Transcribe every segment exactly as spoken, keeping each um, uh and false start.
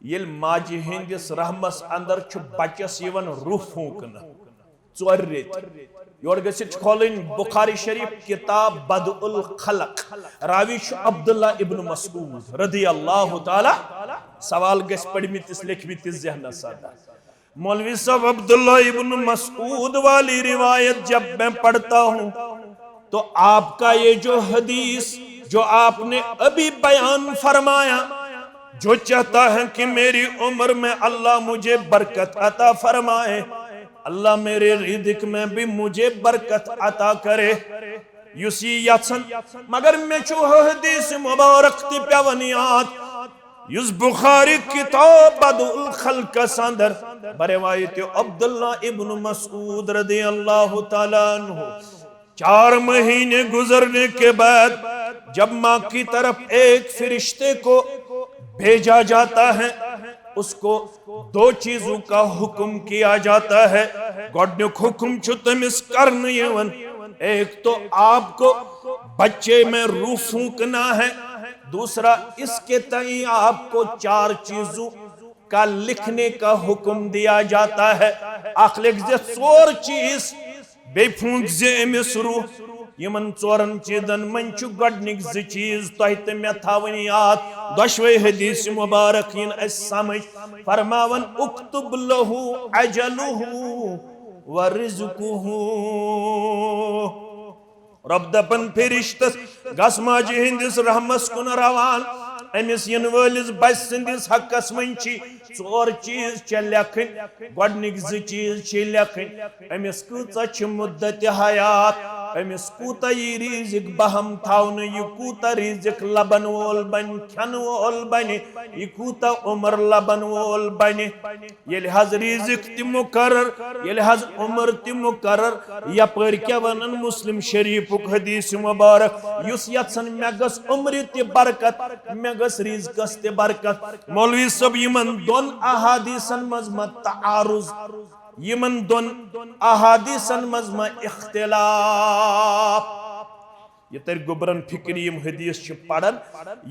ییٚلہِ ماجہِ ہٕنٛدِس رحمس اندر چھُ بچس یِوان روح پھونکنہٕ، ژورِ ریٚتۍ۔ یورٕ گٔژھِتھ چھِ کھولٕنۍ بخاری شریف، کتاب بدء الخلق، راوی چھُ عبداللہ ابن مسعود رضی اللہ تعالیٰ۔ سوال گژھِ پٔرمٕتِس لیکھمٕتِس ذہنس اندر۔ مولوی صاحب، عبداللہ ابن مسعود والی روایت جب میں پڑھتا ہوں تو آپ کا یہ جو حدیث جو آپ نے ابھی بیان فرمایا، جو چاہتا ہے کہ میری عمر میں اللہ مجھے برکت عطا فرمائے، اللہ میرے رزق میں بھی مجھے برکت عطا کرے۔ یُس یہِ یژھان، مگر مےٚ چھُ حدیث مبارک تہِ پٮ۪وان یاد، یُس بخاری کتاب بدء الخلقس اندر بروایت عبداللہ ابن مسعود رضی اللہ تعالیٰ عنہ، چار مہینے گزرنے کے بعد جب ماں کی طرف ایک فرشتے کو بھیجا جاتا ہے، اس کو دو چیزوں کا حکم کیا جاتا ہے۔ گۄڈنیُک حکم چھُ تٔمِس کرنہٕ یِوان، ایک تو آپ کو بچے میں روح پھونکنا ہے، دوسرا اس کے تئیں آپ کو چار چیزوں کا لکھنے کا حکم دیا جاتا ہے۔ اکھ لیکھ زِ ژور چیز، بیٚیہِ پھونک زِ أمِس روح۔ یِمن ژورن چیزن منٛز چھُ گۄڈنِکۍ زٕ چیز تۄہہِ تہٕ مےٚ تھاوٕنۍ یاد۔ دۄشوے حدیث مبارک یِن اسہِ سمجھ۔ فرماوان، اکتب لہ اجلہ و رزقہ۔ رۄب دپان فرشتس، گژھ ماجہِ ہٕنٛدِس رحمس کُن روان، أمِس یِنہٕ وٲلِس بچہِ سٕنٛدِس حقس منٛز چھِ ژور چیز چھِ لیکھٕنۍ۔ گۄڈنِکۍ زٕ چیز چھِ لیکھٕنۍ، أمِس کۭژاہ چھِ مدت حیات، أمِس کوٗتاہ یی رزق بہم تھاونہٕ، یہِ کوٗتاہ رزق لبن وول بنہِ، کھٮ۪ن وول بنہِ، یہِ کوٗتاہ عمر لبن وول بنہِ۔ ییٚلہِ حظ رزق تہِ مقرر، ییٚلہِ حظ عمر تہِ مقرر، یپٲرۍ کیٛاہ ونان مسلم شریفُک حدیث مبارک، یُس یژھان مےٚ گٔژھ عمرِ تہِ برکت، مےٚ گٔژھ رزقس تہِ برکت۔ مولوی صٲب، یِمن دۄن احادیثن منٛز ما تعارض، یِمن دۄن احادیثن منٛز ما اختلاف؟ یہِ ترِ گوٚبرن فکرِ، یِم حدیث چھِ پران،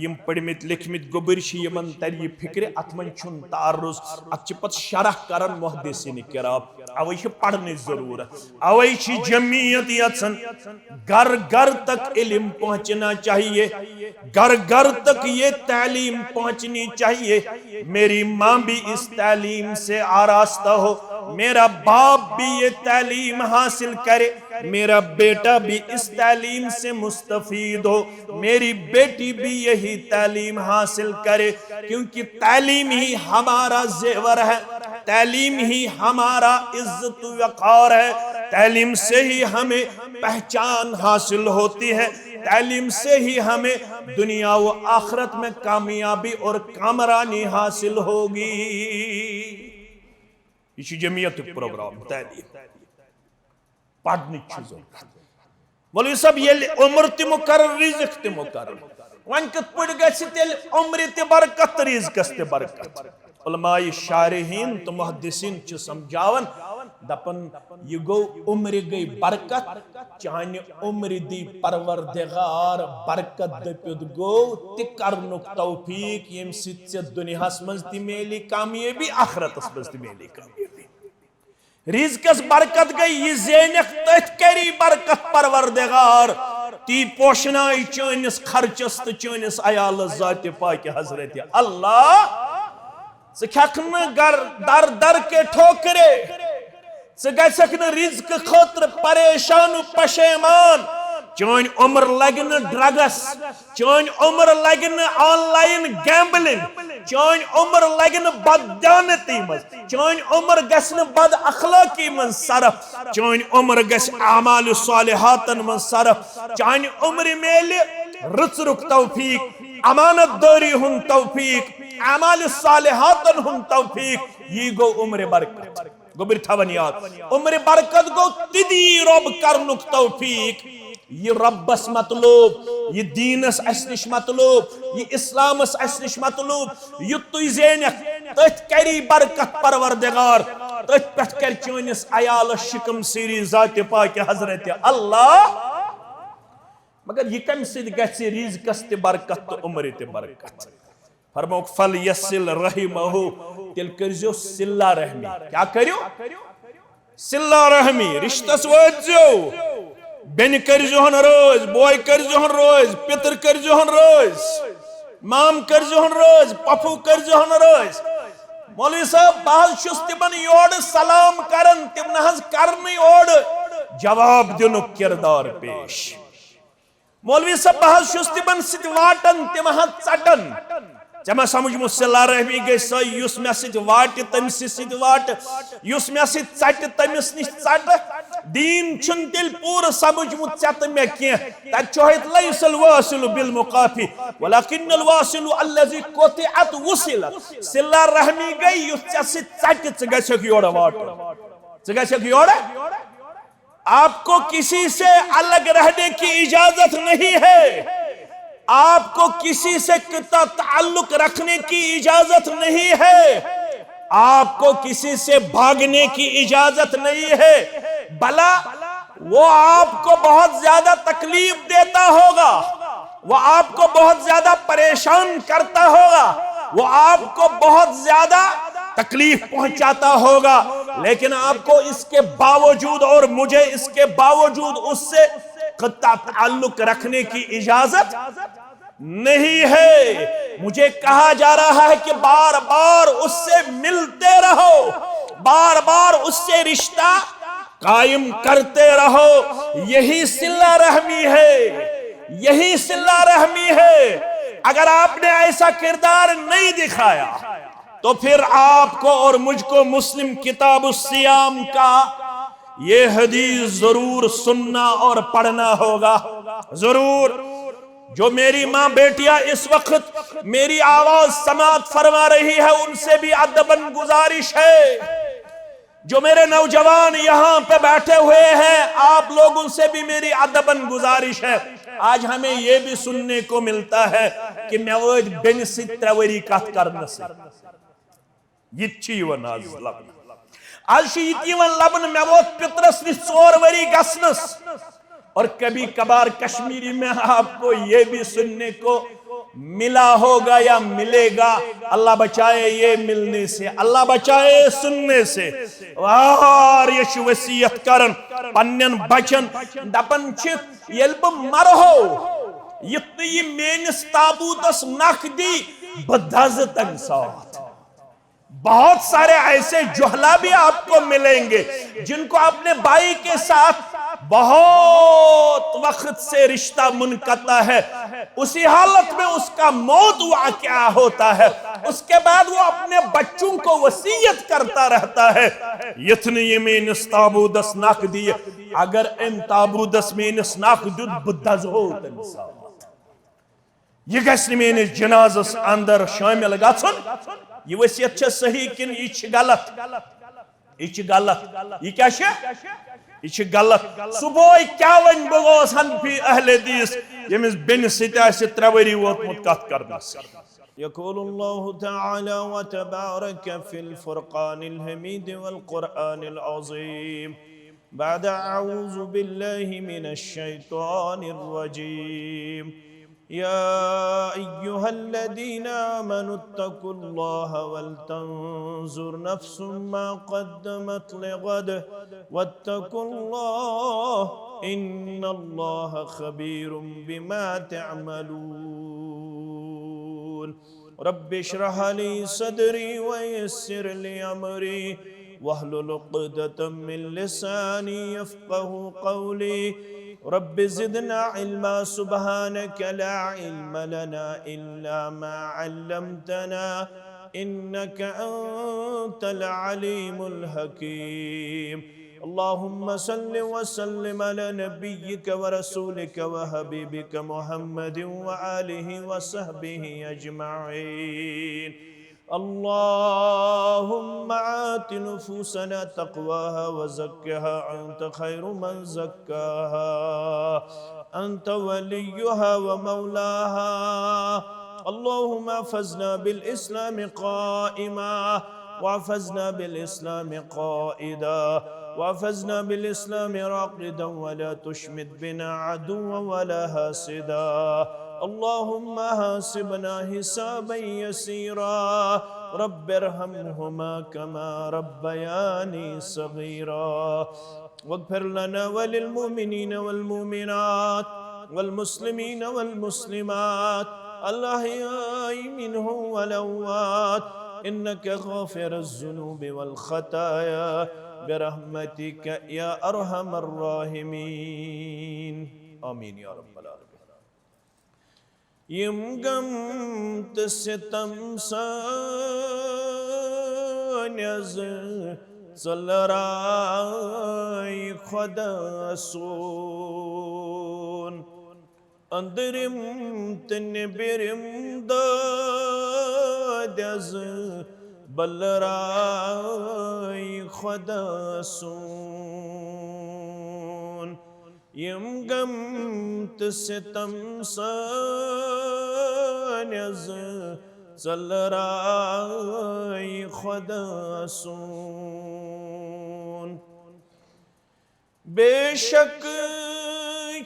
یِم پٔرمٕتۍ لیکھمٕتۍ گوٚبٕرۍ چھِ، یِمن ترِ یہِ فکرِ، اتھ منٛز چھُنہٕ تعارض، اتھ چھِ پتہٕ شرح کران محدثین کرام۔ اوے چھِ پرنٕچ ضرورت، اوے چھِ جمعیت یژھان گھر گھر تک علم پہنچنا چاہیے، گھر گھر تک یہ تعلیم پہنچنی چاہیے۔ میری ماں بھی اس تعلیم سے آراستہ ہو، میرا باپ بھی یہ تعلیم حاصل کرے، میرا بیٹا بھی اس تعلیم سے مستفید ہو، میری بیٹی بھی یہی تعلیم حاصل کرے، کیونکہ تعلیم ہی ہمارا زیور ہے، تعلیم ہی ہمارا عزت و وقار ہے، تعلیم سے ہی ہمیں پہچان حاصل ہوتی ہے، تعلیم سے ہی ہمیں دنیا و آخرت میں کامیابی اور کامرانی حاصل ہوگی۔ یہ چھُ جمعیتُک پروگرام، تعلیم۔ پرنٕچ چھِ ضروٗرت۔ مولوی صٲب، ییٚلہِ عمر تہِ مُقرر، رِزِق تہِ مُقرر، وۄنۍ کِتھ پٲٹھۍ گژھِ تیٚلہِ عمرِ تہِ برکت تہٕ رِزقس تہِ برکت؟ علماء شارحین تہٕ محدثین چھِ سمجھاوان، دپان، یہِ گوٚو عمرِ گٔے برکت، چانہِ عمرِ دی پروردگار برکت، دٔپِتھ گوٚو تہِ کرنُک توفیق، ییٚمہِ سۭتۍ ژےٚ دُنیاہس منٛز تہِ میلہِ کامیٲبی، آخرتس منٛز تہِ میلہِ کامیٲبی۔ رزقس برکت گئی، یہ زینکھ تتھ کری برکت پروردگار، تی پوشنائی چٲنِس خرچس تہٕ چٲنِس عیالس ذات پاک حضرت اللہ۔ ژٕ کھٮ۪کھ نہٕ گر در در کے ٹھوکرے، ژٕ گژھکھ نہٕ رزقہٕ خٲطرٕ پریشان و پشیمان۔ چٲنۍ عمر لگہِ نہٕ ڈرگس، چٲنۍ عمر لگہِ نہٕ آن لائن گیمبلنگ، چٲنۍ عمر لگہِ نہٕ بددیانتی منٛز، چٲنۍ عمر گژھِ نہٕ بد اخلٲقی منٛز صرف، چٲنۍ عمر گژھِ اعمال صالحاتن منٛز صرف، چانہِ عمرِ میلہِ رٕژرُک توفیق، امانت دٲری ہُنٛد توفیق، اعمال صالحاتن ہُنٛد توفیق، یی گوٚو عمرِ برکت۔ گوٚبٕرۍ تھاوان یاد، عمرِ برکت گوٚو تِتی رۄب کرنُک توفیق۔ یہِ رۄبس مطلوب، یہِ دیٖنس اسہِ نِش مطلوب، یہِ اسلامس اسہِ نِش مطلوب، یہِ تُہۍ زینکھ، تٔتھۍ کری برکت پروردگار، تٔتھۍ پٮ۪ٹھ کرِ چٲنِس عیالس شِکم سیٖری ذاتِ پاکِ حضرت اللہ۔ مگر یہِ کمہِ سۭتۍ گژھِ رزقس تہِ برکت تہٕ عمرِ تہِ برکت؟ فرموک، "فل یسل رحمہ"، تیٚلہِ کٔرزیو صلہ رحمی۔ کیٛاہ کٔرِو؟ صلہ رحمی، رشتس وٲتزیو۔ بیٚنہِ کٔرزیوہن رٲضۍ، بوے کٔرزیوہن رٲضۍ، پِتٕر کٔرزیوہن رٲضۍ، مام کٔرزیوہن رٲضۍ، پۄپھو کٔرزیوہن رٲضۍ۔ مولوی صٲب، بہٕ حظ چھُس تِمن یورٕ سلام کران، تِم نہ حظ کرنٕے اورٕ جواب دِنُک کردار پیش۔ مولوی صٲب، بہٕ حظ چھُس تِمن سۭتۍ واٹن، تِم حظ ژٹن۔ ژےٚ ما سمجھمُت، صلہ رحمی گٔے سۄے، یُس مےٚ سۭتۍ واٹہِ، تٔمۍ سٕے سۭتۍ واٹہٕ، یُس مےٚ سۭتۍ ژٹہِ، تٔمِس نِش ژٹہٕ۔ دیٖن چھُنہٕ تیٚلہِ پوٗرٕ سمجھمُت ژےٚ تہٕ مےٚ کینٛہہ۔ تَتہِ چھُ ہٲیِتھ، "لیس الواصل بالمقافی، ولکن الواصل الذی قطعت وصلت۔" صلہ رحمی گٔے، یُس ژےٚ سۭتۍ ژٹہِ، ژٕ گژھکھ یورٕ واٹہٕ۔ ژٕ گژھکھ یورٕ۔ آپ کو کسی سے الگ رہنے کی اجازت نہیں ہے، آپ کو کسی سے قطع تعلق رکھنے کی اجازت نہیں ہے، آپ کو کسی سے بھاگنے کی اجازت نہیں ہے۔ بھلا وہ آپ کو بہت زیادہ تکلیف دیتا ہوگا، وہ آپ کو بہت زیادہ پریشان کرتا ہوگا، وہ آپ کو بہت زیادہ تکلیف پہنچاتا ہوگا، لیکن آپ کو اس کے باوجود اور مجھے اس کے باوجود اس سے قطع تعلق رکھنے کی اجازت نہیں ہے۔ مجھے کہا جا رہا ہے کہ بار بار اس سے ملتے رہو، بار بار اس سے رشتہ قائم کرتے رہو۔ یہی صلہ رحمی ہے، یہی صلہ رحمی ہے۔ اگر آپ نے ایسا کردار نہیں دکھایا تو پھر آپ کو اور مجھ کو مسلم کتاب الصیام کا یہ حدیث ضرور سننا اور پڑھنا ہوگا۔ ضرور۔ جو میری ماں بیٹیاں اس وقت میری آواز سماعت فرما رہی ہے، ان سے بھی ادباً گزارش ہے۔ جو میرے نوجوان یہاں پہ بیٹھے ہوئے ہیں، آپ لوگوں سے بھی میری ادباً گزارش ہے۔ آج ہمیں یہ بھی سننے کو ملتا ہے کہ مےٚ وٲتۍ بیٚنہِ سۭتۍ ترٛےٚ ؤری کتھ کرنس۔ یہ تہِ چھُ یِوان آز لبنہٕ۔ آز چھُ یہِ تہِ یِوان لبنہٕ، مےٚ ووت پِترس نِش ژور ؤری گژھنس۔ اور کبھی کبھار کشمیری میں آپ کو یہ بھی سننے کو ملا ہوگا یا ملے گا، اللہ بچائے یہ ملنے سے، اللہ بچائے سننے سے۔ اور یہ چھُ وصیت کران پننٮ۪ن بچن، دپان چھِ، ییٚلہِ بہٕ مرہو، یُتھ نہٕ یہِ میٲنِس تابوٗتس نکھ دی، بہٕ دزٕ تمہِ ساتہٕ۔ بہت سارے ایسے جہلا بھی آپ کو ملیں گے، جن کو اپنے بھائی کے ساتھ بہت وقت سے رشتہ منقطع ہے، اسی حالت میں اس کا موت واقع ہوتا ہے، اس کے بعد وہ اپنے بچوں کو وصیت کرتا رہتا ہے، یتھ نہٕ یہِ میٲنِس تابوٗتس نکھ دِیہِ، اگر أمۍ تابوٗتس میٲنِس نکھ دیُت، بہٕ دزہو تٔمِس سۭتۍ۔ یہِ گژھِ نہٕ میٲنِس جنازس اندر شٲمِل گژھُن۔ یہِ وصیت چھےٚ صحیح کِنہٕ یہِ چھِ غلط؟ یہِ چھِ غلط۔ یہِ کیٛاہ چھِ؟ یہِ چھِ غلط۔ صبحٲے کیٛاہ وَنہِ؟ بہٕ گوس حنفی اہل حدیث، ییٚمِس بیٚنہِ سۭتۍ آسہِ ترٛےٚ ؤری ووتمُت کتھ کرنس۔ يقول الله تعالى وتبارك في الفرقان الحميد والقرآن العظيم بعد أعوذ بالله من الشيطان الرجيم. يا أيها الذين آمنوا اتقوا الله ولتنظر نفس ما قدمت لغد واتقوا الله إن الله خبير بما تعملون. رب اشرح لي صدري ويسر لي أمري واحلل عقدة من لساني يفقه قولي. رب زدنا علما، سبحانك لا علم لنا إلا ما علمتنا إنك أنت العليم الحكيم. اللهم صل وسلم على نبيك ورسولك وحبيبك محمد وآله وصحبه أجمعين. اللهم آت نفوسنا تقواها وزكها أنت خير من زكاها أنت وليها ومولاها. اللهم احفظنا بالإسلام قائما واحفظنا بالإسلام قائدا واحفظنا بالإسلام راقدا ولا تشمت بنا عدوا ولا حاسدا. اللهم حاسبنا حسابا يسيرا. رب ارحمهما كما ربياني صغيرا. واغفر لنا وللمؤمنين والمؤمنات والمسلمين والمسلمات الأحياء منهم والأموات إنك غافر الذنوب والخطايا برحمتك يا أرحم الراحمين. آمين يا رب العالمين. یِم غم تہٕ ستم سٲنۍ از ژٔلرٲے خۄدا سون۔ أنٛدرِم تہٕ نیٚبرِم دٲدۍ از بلرٲے خۄدا سون۔ یِم غم تہٕ ستم سٲنۍ از ژٔلرٲے خۄدا سون۔ بے شک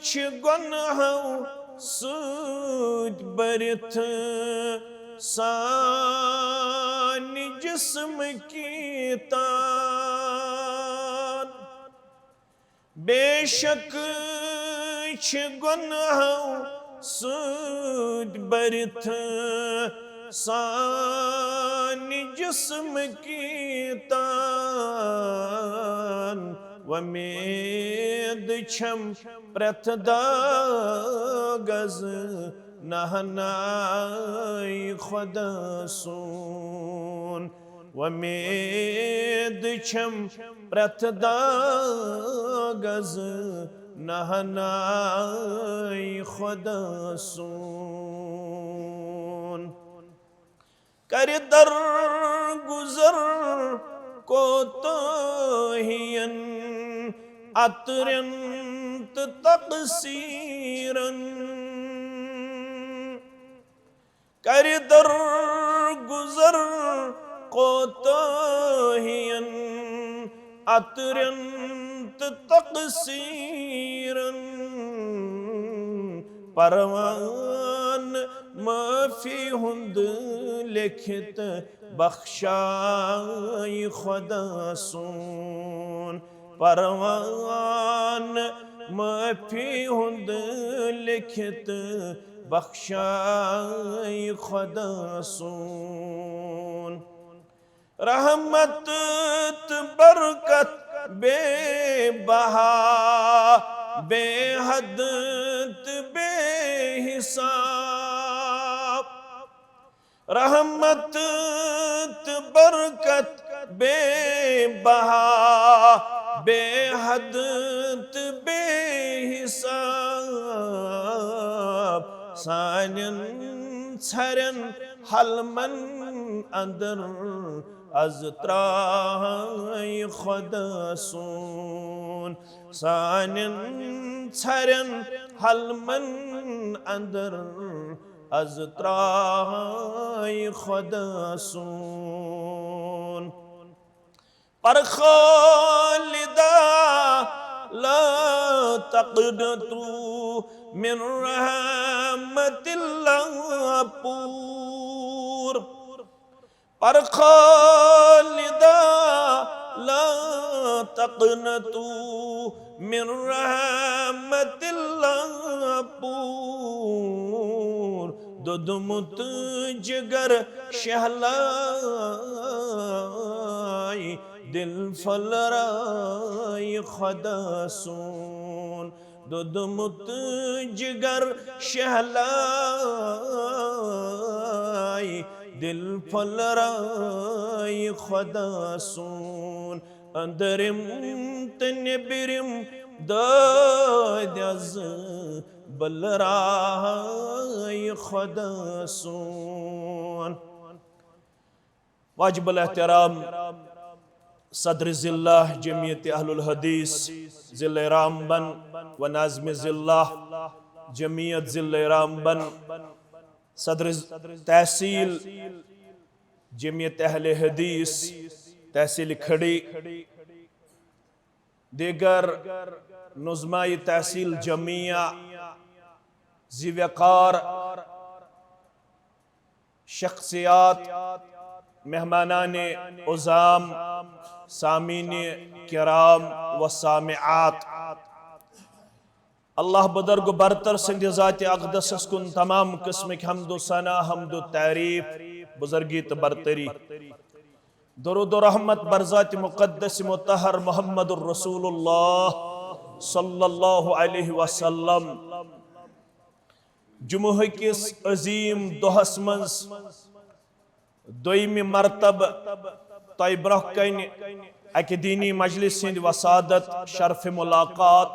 چھِ گۄنہو سۭتۍ بٔرِتھ سانہِ جسمٕکی تان۔ بے شک چھِ گۄنہو سۭتۍ بٔرِتھ سانہِ جسمٕکی تان۔ وۄمید چھم پرٛٮ۪تھ داغ از نہناے خۄدا سون۔ وۄمید چھم پرٛٮ۪تھ داغ از نہناے خۄدا سون۔ کرِ درگُزر کوتاہین عطرن تہٕ تقصیرن۔ کرِ درگُزر کوتاہین عطرن تہٕ تقصیرن۔ پروان معافی ہُنٛد لیکھِتھ بخشاے خۄدا سون۔ پروان معافی ہُنٛد لیکھِتھ بخشاے خۄدا سون۔ رحمت تہٕ برکت بے بہا، بے حد تہٕ بے حساب۔ رحمت تہٕ برکت بے بہا، بے حد تہٕ بے حساب۔ سانٮ۪ن ژھرٮ۪ن حلمن اندر از ترٛاے خۄدا سون۔ سانٮ۪ن ژھرٮ۪ن حلمن اندر از ترٛاے خۄدا سون۔ پر خالدا لا تقنطوا من رحمت اللہ پور۔ پر خالدا لا تقنطوا من رحمت اللہ پور۔ دوٚدمُت جگر شہلای دل پھلرای خۄدا سون۔ دوٚدمُت جگر شہلای دل پھلرای خۄدا سون۔ أنٛدرِم تہٕ نیٚبرِم دٲدۍ از بلرای خۄدا سون۔ واجب الاحترام صدر ضلع جمعیت اہل الحدیث ضلع رامبن و ناظم ضلع جمعیت ضلع رامبن، صدر تحصیل جمعیت اہل حدیث تحصیل کھڑی، دیگر نظمائے تحصیل جمعیہ، ذی وقار شخصیات، مہمانان عظام، سامعین کرام و سامعات، اللہ بزرگ و برتر سٕنٛدِ ذاتِ اقدسس کُن تمام قسمٕکۍ حمد و ثنا، حمد و تعریف، بزرگی تہٕ برتری۔ درود و رحمت بر ذاتِ مقدس مطہر محمد الرسول اللہ صلی اللہ علیہ وسلم۔ جمعہ کِس عظیم دۄہس منٛز دوٚیمہِ مرتبہٕ تۄہہِ برٛونٛہہ کنہِ اکہِ دینی مجلس ہٕنٛدۍ وسادت شرف ملاقات۔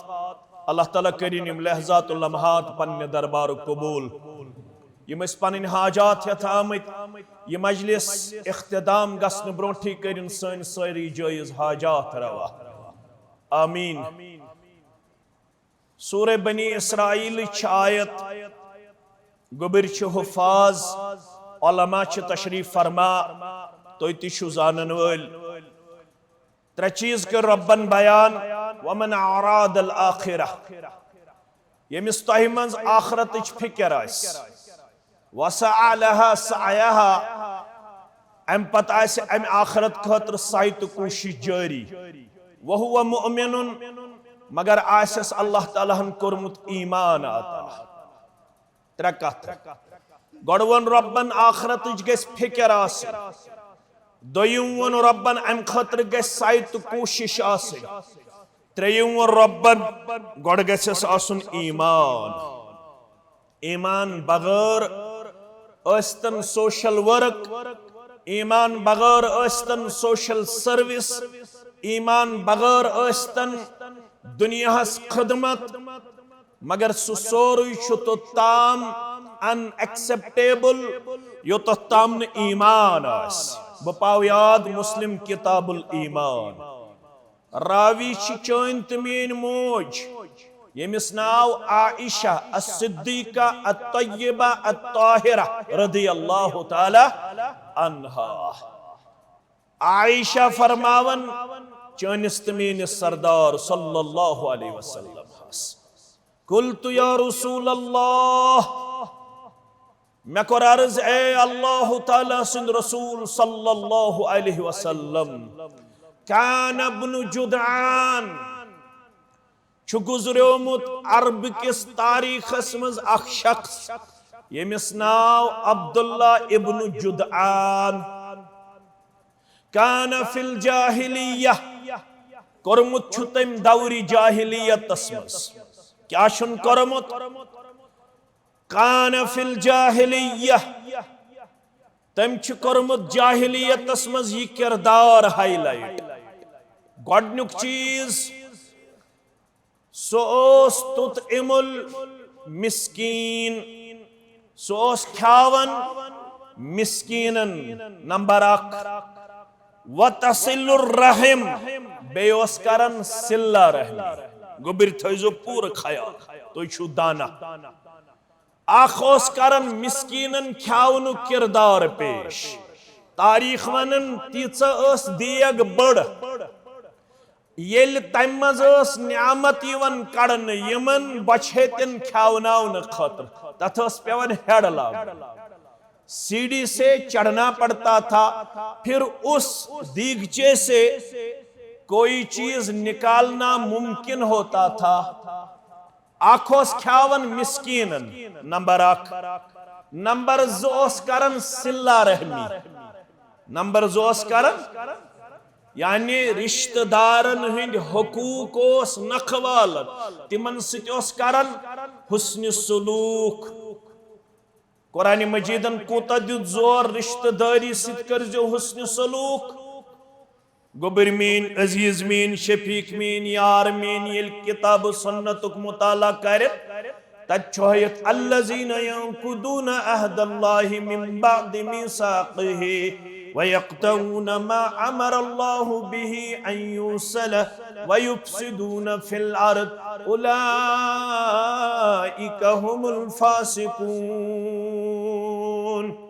اللہ تعالیٰ کٔرِن یِم لحظات و لمحات پننہِ دربارُک قبول۔ یِم أسۍ پنٕنۍ حاجات ہٮ۪تھ آمٕتۍ، یہِ مجلس اختتام گژھنہٕ برٛونٛٹھٕے کٔرِن سٲنۍ سٲری جٲیز حاجات روا۔ آمین۔ سورہ بنی اسرائیل چھِ آیت، گوٚبٕرۍ چھِ حفاظ، علماء چھِ تشریف فرما، تُہۍ تہِ چھِو زانن وٲلۍ۔ ترٛےٚ چیٖز کٔر رۄبن بیان، ومن اعرض عن الآخرہ، ییٚمِس تۄہہِ منٛز آخرتٕچ فکر آسہِ، وسعى لها سعيها، امہِ پتہٕ آسہِ امہِ آخرت خٲطرٕ سعی تہٕ کوٗشش جٲری، وهو مؤمن، مگر آسٮ۪س اللہ تعالیٰ ہن کوٚرمُت ایمان عطا۔ ترٛےٚ کتھٕ۔ گۄڈٕ ووٚن رۄبن آخرتٕچ گژھِ فکر آسٕنۍ، دوٚیِم ووٚن رۄبن امہِ خٲطرٕ گژھِ سعی تہٕ کوٗشش آسٕنۍ، ترٛیٚیِم ووٚن رۄبن گۄڈٕ گژھٮ۪س آسُن ایمان۔ ایمان بغٲر ٲسۍتن سوشل ورک، ایمان بغٲر ٲسۍتن سوشل سروس، ایمان بغٲر ٲسۍتن دُنیاہس خدمت، مگر سُہ سورُے چھُ توٚت تام ان ایکسپٹیبل، یوٚتتھ تام نہٕ ایمان آسہِ۔ بہٕ پاو یاد مسلم کتاب الایمان۔ راوی چھِ چٲنۍ تہٕ میٲنۍ موج، ییٚمِس ناو عائشہ الصدیقہ الطیبہ الطاہرہ رضی اللہ تعالیٰ عنہا۔ عائشہ فرماون، چٲنِس تہٕ میٲنِس سردار صلی اللہ علیہ وسلم ہس، قلت یا رسول اللہ، مےٚ کوٚر عرض، اے اللہ تعالیٰ سٕنٛدۍ رسول صلی اللہ علیہ وسلم، كان ابن جدعان، چھُ گُزریومُت عرب کِس تاریخس منٛز اکھ شخص، ییٚمِس ناو عبداللہ ابن جدعان۔ كان في الجاهلية، کوٚرمُت چھُ تٔمۍ دورِ جاہلیتس منٛز۔ کیٛاہ چھُن کوٚرمُت؟ كان في الجاهلية، تٔمۍ چھُ کوٚرمُت جاہلیتس منٛز یہِ کردار ہائی لائٹ۔ گۄڈنیُک چیٖز، سُہ اوس تطعم المسکین، سُہ اوس کھیاوان مسکینن۔ نمبر اکھ، وتصل الرحم، بیٚیہِ اوس کران صلہ رحمی۔ گوٚبٕرۍ تھٲیزیو پوٗرٕ خیال، تُہۍ چھِو دانا۔ اکھ اوس کران مسکینن کھیاونُک کردار پیش۔ تاریخ ونان، تیٖژاہ ٲس دیگ بٔڑ، ییٚلہِ تمہِ منٛز ٲس نعمت یِوان کڑنہٕ یِمن بۄچھِ ہیٚتٮ۪ن کھیاوناونہٕ خٲطرٕ، تتھ ٲس پٮ۪وان ہیٚڑ لاگُن۔ سیڑھی سے چڑھنا پڑتا تھا، پھر اس دیگچے سے کوئی چیز نکالنا ممکن ہوتا تھا۔ اکھ اوس کھیاوان مسکینن، نمبر اکھ۔ نمبر زٕ اوس کران صلہ رحمی۔ نمبر زٕ اوس کران، یعنی رشتہ دارن ہٕنٛدۍ حقوق اوس نکھٕ والان، تِمن سۭتۍ اوس کران حسن سلوک۔ قرآن مجیدن کوٗتاہ دیُت زور، رشتہ دٲری سۭتۍ کٔرزیو حسن سلوک۔ گوٚبٕرۍ میٲنۍ، عزیز میٲنۍ، شفیق میٲنۍ، یار میٲنۍ، ییٚلہِ کتاب و سنتُک مطالعہ کرِ، تتہِ چھُ ہٲیِتھ، الذين ينقضون عهد الله من بعد ميثاقه ويقطعون ما أمر الله به أن يوصل ويفسدون في الأرض أولئك هم الفاسقون۔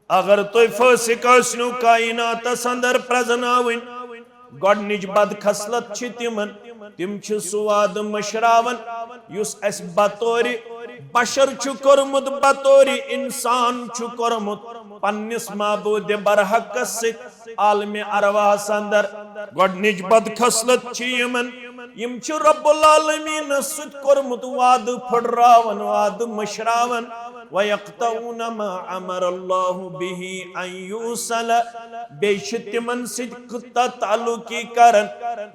اگر تُہۍ فٲسق ٲسِو کائناتس اندر پرزناوٕنۍ، گۄڈنِچ بدخصلت چھِ تِمن، تِم چھِ سُہ وعدٕ مٔشراوان یُس اَسہِ بطورِ بشر چھُ کوٚرمُت، بطور انسان چھُ کوٚرمُت پننِس معبود برحقس سۭتۍ عالم ارواحس اندر۔ گۄڈنِچ بدخصلت چھِ یِمن، یِم چھِ رب العالمینس سۭتۍ کوٚرمُت وعدٕ پھٕٹراوان، وعدٕ مٔشراوان۔ وَيَقْطَعُونَ مَا أَمَرَ اللَّهُ بِهِ أَن يُوصَلَ۔ بیٚیہِ چھِ تِمن سۭتۍ قطع تعلقی کران،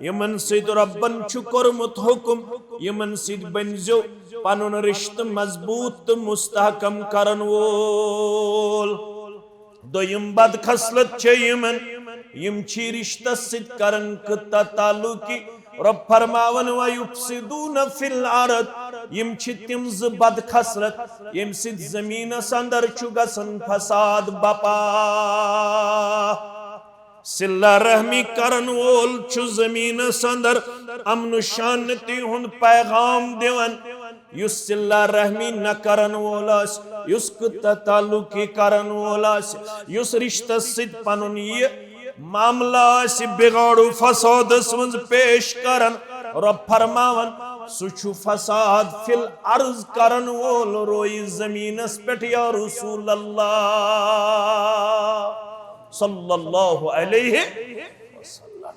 یِمن سۭتۍ رۄبن چھُ کوٚرمُت حُکم، یِمن سۭتۍ بٔنزیو پنُن رشتہٕ مضبوط تہٕ مستحکم کرن وول۔ دوٚیِم بدخصلت چھےٚ یِمن، یِم چھِ رشتس سۭتۍ کران قطع تعلقی۔ رۄب فرماوان، وَيُفْسِدُونَ فِي الْأَرْضِ، یِم چھِ تِم زٕ بدخصلت، ییٚمہِ سۭتۍ زٔمیٖنس اندر چھُ گژھان فساد بپا۔ صلہ رحمی کرن وول چھُ زٔمیٖنس اندر امن و شانتی ہُنٛد پیغام دِوان۔ یُس صلہ رحمی نہ کرن وول آسہِ، یُس قطع تعلقی کرن وول آسہِ، یُس رشتس سۭتۍ پنُن یہِ معاملہٕ آسہِ بگاڑ و فسادس منٛز پیش کران، رۄب فرماوان، سُہ چھُ فساد فی الارض کرن وول، رویہِ زٔمیٖنس پٮ۪ٹھ یا رسول اللہ صلی اللہ علیہ وسلم۔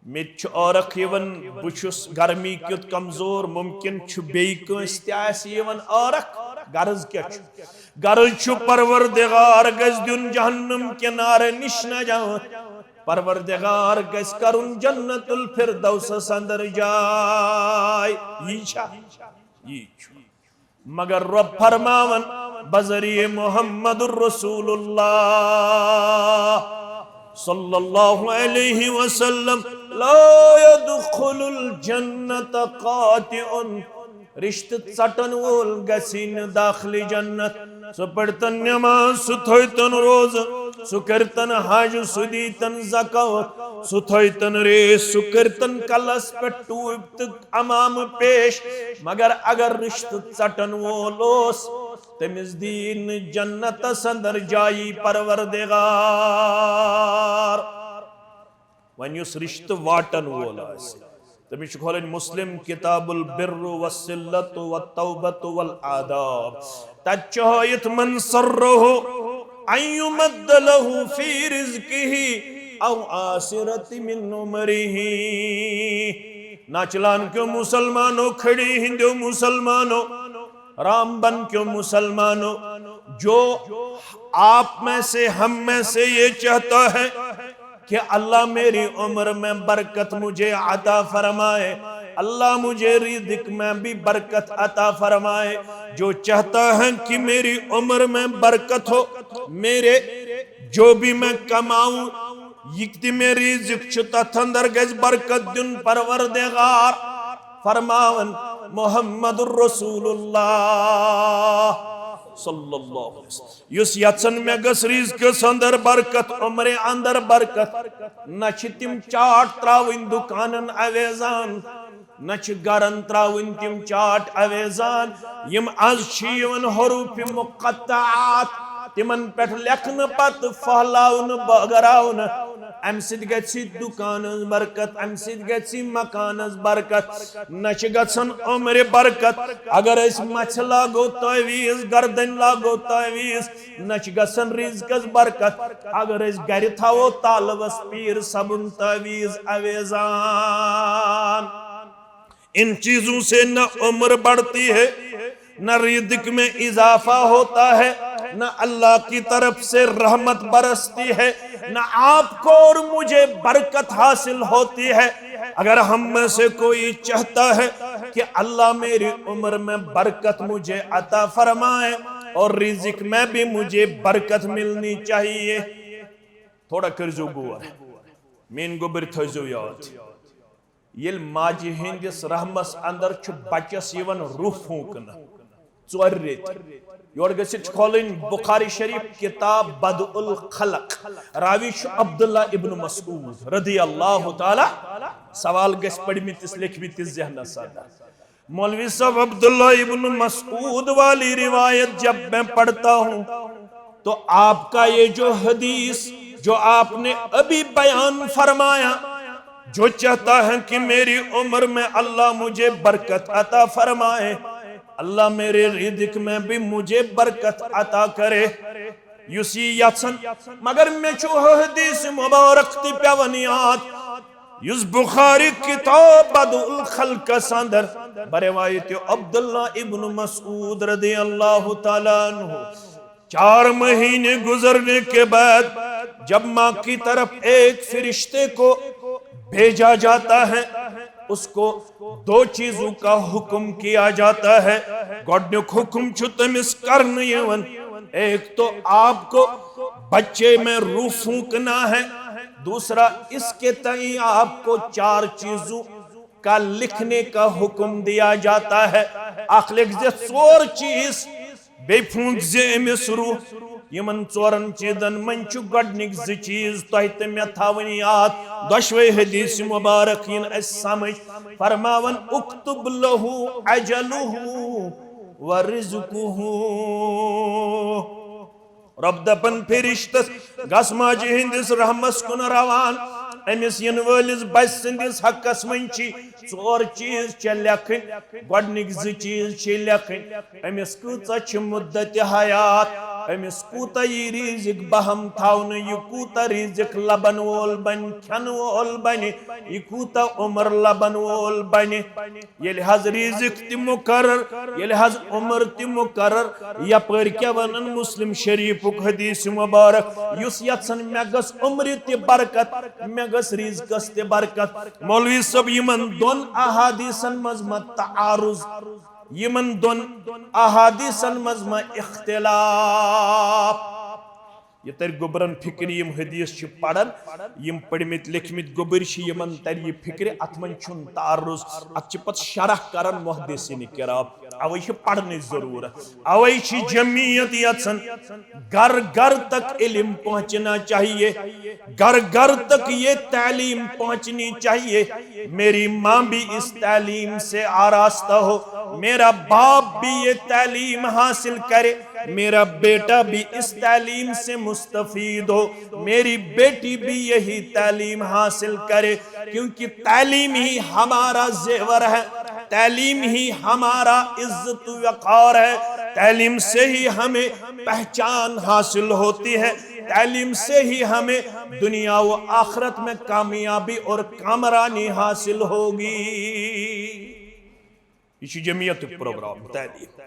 مےٚ تہِ چھُ عٲرق یِوان، بہٕ چھُس گرمی کیُتھ کمزور، ممکن چھُ بیٚیہِ کٲنٛسہِ تہِ آسہِ یِوان عٲرق۔ غرض کیٛاہ چھُ؟ غرض چھُ پروردگار گژھِ دیُن جہنم کنارٕ نِش نجات، پروردگار گژھِ کرُن جنت الفردوسس اندر جاے۔ یی چھا؟ یی چھُ۔ مگر رۄب فرماوان بذریعہ محمد رسول اللہ صلی اللہ علیہ وسلم، لا يدخل الجنة قاطع، رشتہٕ ژٹن وول گژھی نہٕ داخلِ جنت۔ سُہ پٔرتن نماز، سُہ تھٲوتن روزٕ، سُہ کٔرتن حج، سُہ دیٖتن زکوٰۃ، سُہ تھٲوتن ریس، سُہ کٔرتن کلس پٮ۪ٹھ ٹوپۍ تہٕ عمامہٕ پیش، مگر اگر رشتہٕ ژٹن وول اوس، تٔمِس دی نہٕ جنتس اندر جایی پروردگار۔ وۄنۍ یُس رشتہٕ واٹن وول آسہِ، تٔمِس چھُ کھولٕنۍ مسلم کتاب البر والصلة والتوبة والآداب۔ تتہِ چھُ ہٲیِتھ، من سرہ ان یمد لہ فی رزقہ او آخرۃ من عمرہ۔ ناچلان کیو مسلمانوں، کھڑی ہندیو مسلمانوں، رامبن کیو مسلمانوں، جو آپ میں سے، ہم میں سے یہ چاہتا ہے کہ اللہ میری عمر میں برکت مجھے عطا فرمائے، اللہ مجھے رزق میں بھی برکت عطا فرمائے، جو چاہتا ہے کہ میری عمر میں برکت ہو، میرے جو بھی میں کماؤں، یہ تہِ مےٚ رزق چھُ، تتھ اندر گژھِ برکت دیُن پروردگار۔ فرماوان محمد رسول اللہ صلی اللہ علیہ وسلم، یُس یژھن مےٚ گژھِ رزقس اندر برکت، عمرِ اندر برکت، نہ چھِ تِم چاٹ تراوٕنۍ دُکانن اویزان، نہ چھِ گرن تراوٕنۍ تِم چاٹ اویزان، یِم از چھِ یِوان حروف مقطعات، تِمن پٮ۪ٹھ لیکھنہٕ پتہٕ پھٔہلاونہٕ، بٲگراونہٕ۔ امہِ سۭتۍ گژھِ دُکانس برکت، امہِ سۭتۍ گژھِ مکانس برکت، نہ چھِ گژھان عمرِ برکت۔ اگر أسۍ مژھِ لاگو تعویٖذ، گردنۍ لاگو تعویٖذ، نہ چھِ گژھان رزقس برکت۔ اگر أسۍ گرِ تھاوو تالوس پیٖر صٲبُن تعویٖذ اویزان۔ ان چیزوں سے نہ عمر بڑھتی ہے، نہ رزق میں اضافہ ہوتا ہے، نہ اللہ کی طرف سے رحمت برستی ہے، نہ آپ کو اور مجھے برکت حاصل ہوتی ہے۔ اگر ہم میں سے کوئی چاہتا ہے کہ اللہ میری عمر میں برکت مجھے عطا فرمائے اور رزق میں بھی مجھے برکت ملنی چاہیے۔ تھوڑا کٔرزیو غور، میٲنۍ گوٚبٕرۍ تھٲیزیو یاد۔ ییٚلہِ ماجہِ ہٕنٛدِس رحمس اندر چھُ بچس یِوان روح پھونٛکنہٕ، ژورِ ریٚتۍ۔ یورٕ گٔژھِتھ چھِ کھولٕنۍ بخاری شریف، کتاب بدء الخلق۔ راوی چھُ عبداللہ ابن مسعود رضی اللہ تعالیٰ۔ سوال گژھِ پٔرمٕتِس لیکھمٕتِس ذہنس اندر۔ مولوی صاحب، عبداللہ ابن مسعود والی روایت جب میں پڑھتا ہوں تو آپ کا یہ جو حدیث جو آپ نے ابھی بیان فرمایا، جو چاہتا ہے کہ میری عمر میں اللہ مجھے برکت عطا فرمائے، اللہ میرے رزق میں بھی مجھے برکت عطا کرے۔ یُس یہِ یژھن، مگر مےٚ چھُ حدیث مبارک تہِ پٮ۪وان یاد، یُس بخاری کتاب بدء الخلقس اندر بروایت عبداللہ ابن مسعود رضی اللہ تعالیٰ عنہ، چار مہینے گزرنے کے بعد جب ماں کی طرف ایک فرشتے کو بھیجا جاتا ہے، اس کو دو چیزوں کا حکم کیا جاتا ہے۔ گۄڈنیُک حکم چھُ تٔمِس کرنہٕ یِوان، ایک تو آپ کو بچے میں روح پھونکنا ہے، دوسرا اس کے تئیں آپ کو چار چیزوں کا لکھنے کا حکم دیا جاتا ہے۔ اکھ لیکھ زِ ژور چیز، بیٚیہِ پھونک زِ أمِس روح۔ یِمن ژورن چیزن منٛز چھُ گۄڈنِکۍ زٕ چیز تۄہہِ تہٕ مےٚ تھاوٕنۍ یاد۔ دۄشوے حدیث مبارک یِن اَسہِ سمجھ۔ فرماوان، اکتب لہ اجلہ و رزقہ۔ رۄب دپان فرشتس، گژھ ماجہِ ہٕنٛدِس رحمس کُن روان، أمِس یِنہٕ وٲلِس بچہِ سٕنٛدِس حقس منٛز چھِ ژور چیز چھِ لیکھٕنۍ۔ گۄڈنِکۍ زٕ چیز چھِ لیکھٕنۍ، أمِس کۭژاہ چھِ مدت حیات، أمِس کوٗتاہ یی رزق بہم تھاونہٕ، یہِ کوٗتاہ رزق لبن وول بنہِ، کھٮ۪ن وول بنہِ، یہِ کوٗتاہ عمر لبن وول بنہِ۔ ییٚلہِ حظ رزق تہِ مقرر، ییٚلہِ حظ عمر تہِ مقرر، یپٲرۍ کیٛاہ ونان مسلم شریفُک حدیث مبارک، یُس یژھان مےٚ گٔژھ عمرِ تہِ برکت، مےٚ گٔژھ رزقس تہِ برکت۔ مولوی صٲب، یِمن دۄن احادیثن منٛز ما تعارض، یِمن دۄن احادیثن منٛز ما اختلاف؟ یہِ ترِ گوٚبرن فکرِ، یِم حدیث چھِ پران، یِم پٔرمٕتۍ لیکھمٕتۍ گوٚبٕرۍ چھِ، یِمن ترِ یہِ فکرِ، اتھ منٛز چھُنہٕ تعارض، اتھ چھِ پتہٕ شرح کران محدثین کرام۔ اوے چھِ پرنٕچ ضروٗرت، اوے چھِ جمعیت یژھان گھر گھر تک علم پہنچنا چاہیے، گھر گھر تک یہ تعلیم پہنچنی چاہیے۔ میری ماں بھی اس تعلیم سے آراستہ ہو، میرا باپ بھی یہ تعلیم حاصل کرے، میرا بیٹا بھی اس تعلیم سے مستفید ہو، میری بیٹی بھی یہی تعلیم حاصل کرے، کیونکہ تعلیم ہی ہمارا زیور ہے، تعلیم ہی ہمارا عزت و وقار ہے، تعلیم سے ہی ہمیں پہچان حاصل ہوتی ہے، تعلیم سے ہی ہمیں دنیا و آخرت میں کامیابی اور کامرانی حاصل ہوگی۔ یہ چھُ جمعیتُک پروگرام، تعلیم۔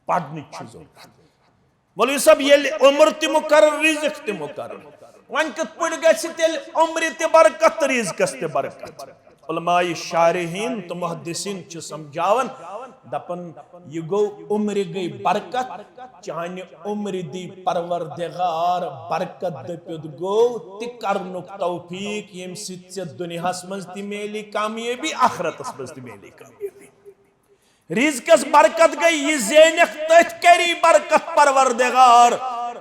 پرنٕچ چھِ ضروٗرت۔ مولوی صٲب، ییٚلہِ عمر تہِ مقرر، رزق تہِ مقرر، وۄنۍ کِتھ پٲٹھۍ گژھِ تیٚلہِ عمرِ تہِ برکت تہٕ رزقس تہِ برکت؟ علماء شارحین تہٕ محدثین چھِ سمجھاوان، دپان، یہِ گوٚو عمرِ گٔے برکت، چانہِ عمرِ دی پروردگار برکت دٔپِتھ گوٚو تہِ کرنُک توفیق، ییٚمہِ سۭتۍ ژےٚ دُنیاہس منٛز تہِ میلی کامیٲبی، آخرتس منٛز تہِ میلی کامیٲبی۔ رزقس برکت گٔے، یہِ زینکھ تٔتھۍ کری برکت پروردگار۔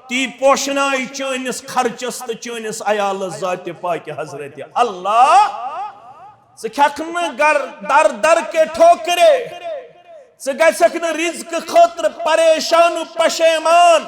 تی پوشناوِ چٲنِس خرچس تہٕ چٲنِس عیالس ذاتِ پاکِ حضرت اللہ۔ ژٕ کھٮ۪کھ نہٕ گر-، در در کے ٹھوکرے۔ ژٕ گژھکھ نہٕ رزقہٕ خٲطرٕ پریشان و پشیمان۔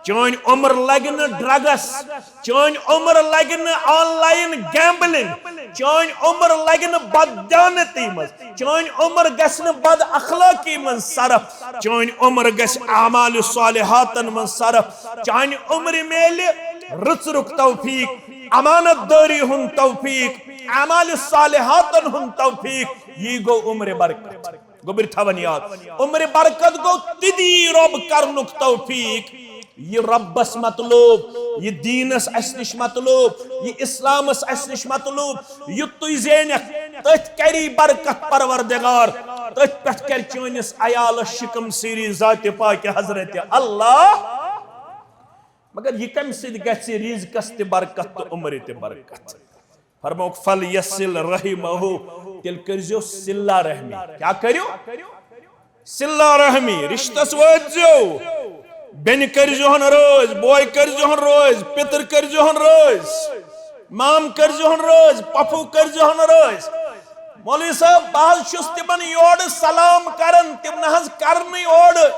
چٲنۍ عمر لگہِ نہٕ ڈرگس۔ چٲنۍ عمر لگہِ نہٕ آن لائن گیمبلنگ، چٲنۍ عمر لگہِ نہٕ بددیانتی منٛز، چٲنۍ عمر گژھِ نہٕ بد اخلٲقی منٛز صرف، چٲنۍ عمر گژھِ اعمال صالحاتن منٛز صرف، چانہِ عمرِ میلہِ رٕژرُک توفیق، امانت دٲری ہُنٛد توفیق، اعمال صالحاتن ہُنٛد توفیق، یی گوٚو عمرِ برکت۔ گوٚبٕرۍ تھاوان یاد، عمرِ برکت گوٚو تِتی رۄب کرنُک توفیق۔ یہِ رۄبس مطلوب، یہِ دیٖنس اسہِ نِش مطلوب، یہِ اسلامس اسہِ نِش مطلوب، یہِ تُہۍ زینکھ، تٔتھۍ کری برکت پروردگار، تٔتھۍ پٮ۪ٹھ کرِ چٲنِس عیالس شِکم سیٖری ذاتِ پاکہِ حضرت اللہ۔ مگر یہِ کمہِ سۭتۍ گژھِ؟ رزقس تہِ برکت تہٕ عمرِ تہِ برکت۔ فرمووُکھ، "فَلْيَصِلْ رَحِمَهُ"، تیٚلہِ کٔرۍزیو صلہ رحمی۔ کیٛاہ کٔرِو؟ صلہ رحمی، رشتس وٲتۍزیو۔ بیٚنہِ کٔرۍزیوہن رٲضۍ، بوے کٔرۍزیوہن رٲضۍ، پِتٕر کٔرۍزیوہن رٲضۍ، مام کٔرۍزیوہن رٲضۍ، پۄپھوٗ کٔرۍزیوہن رٲضۍ۔ مولوی صٲب، بہٕ حظ چھُس تِمن یورٕ سلام کران، تِم نہ حظ کرنٕے اورٕ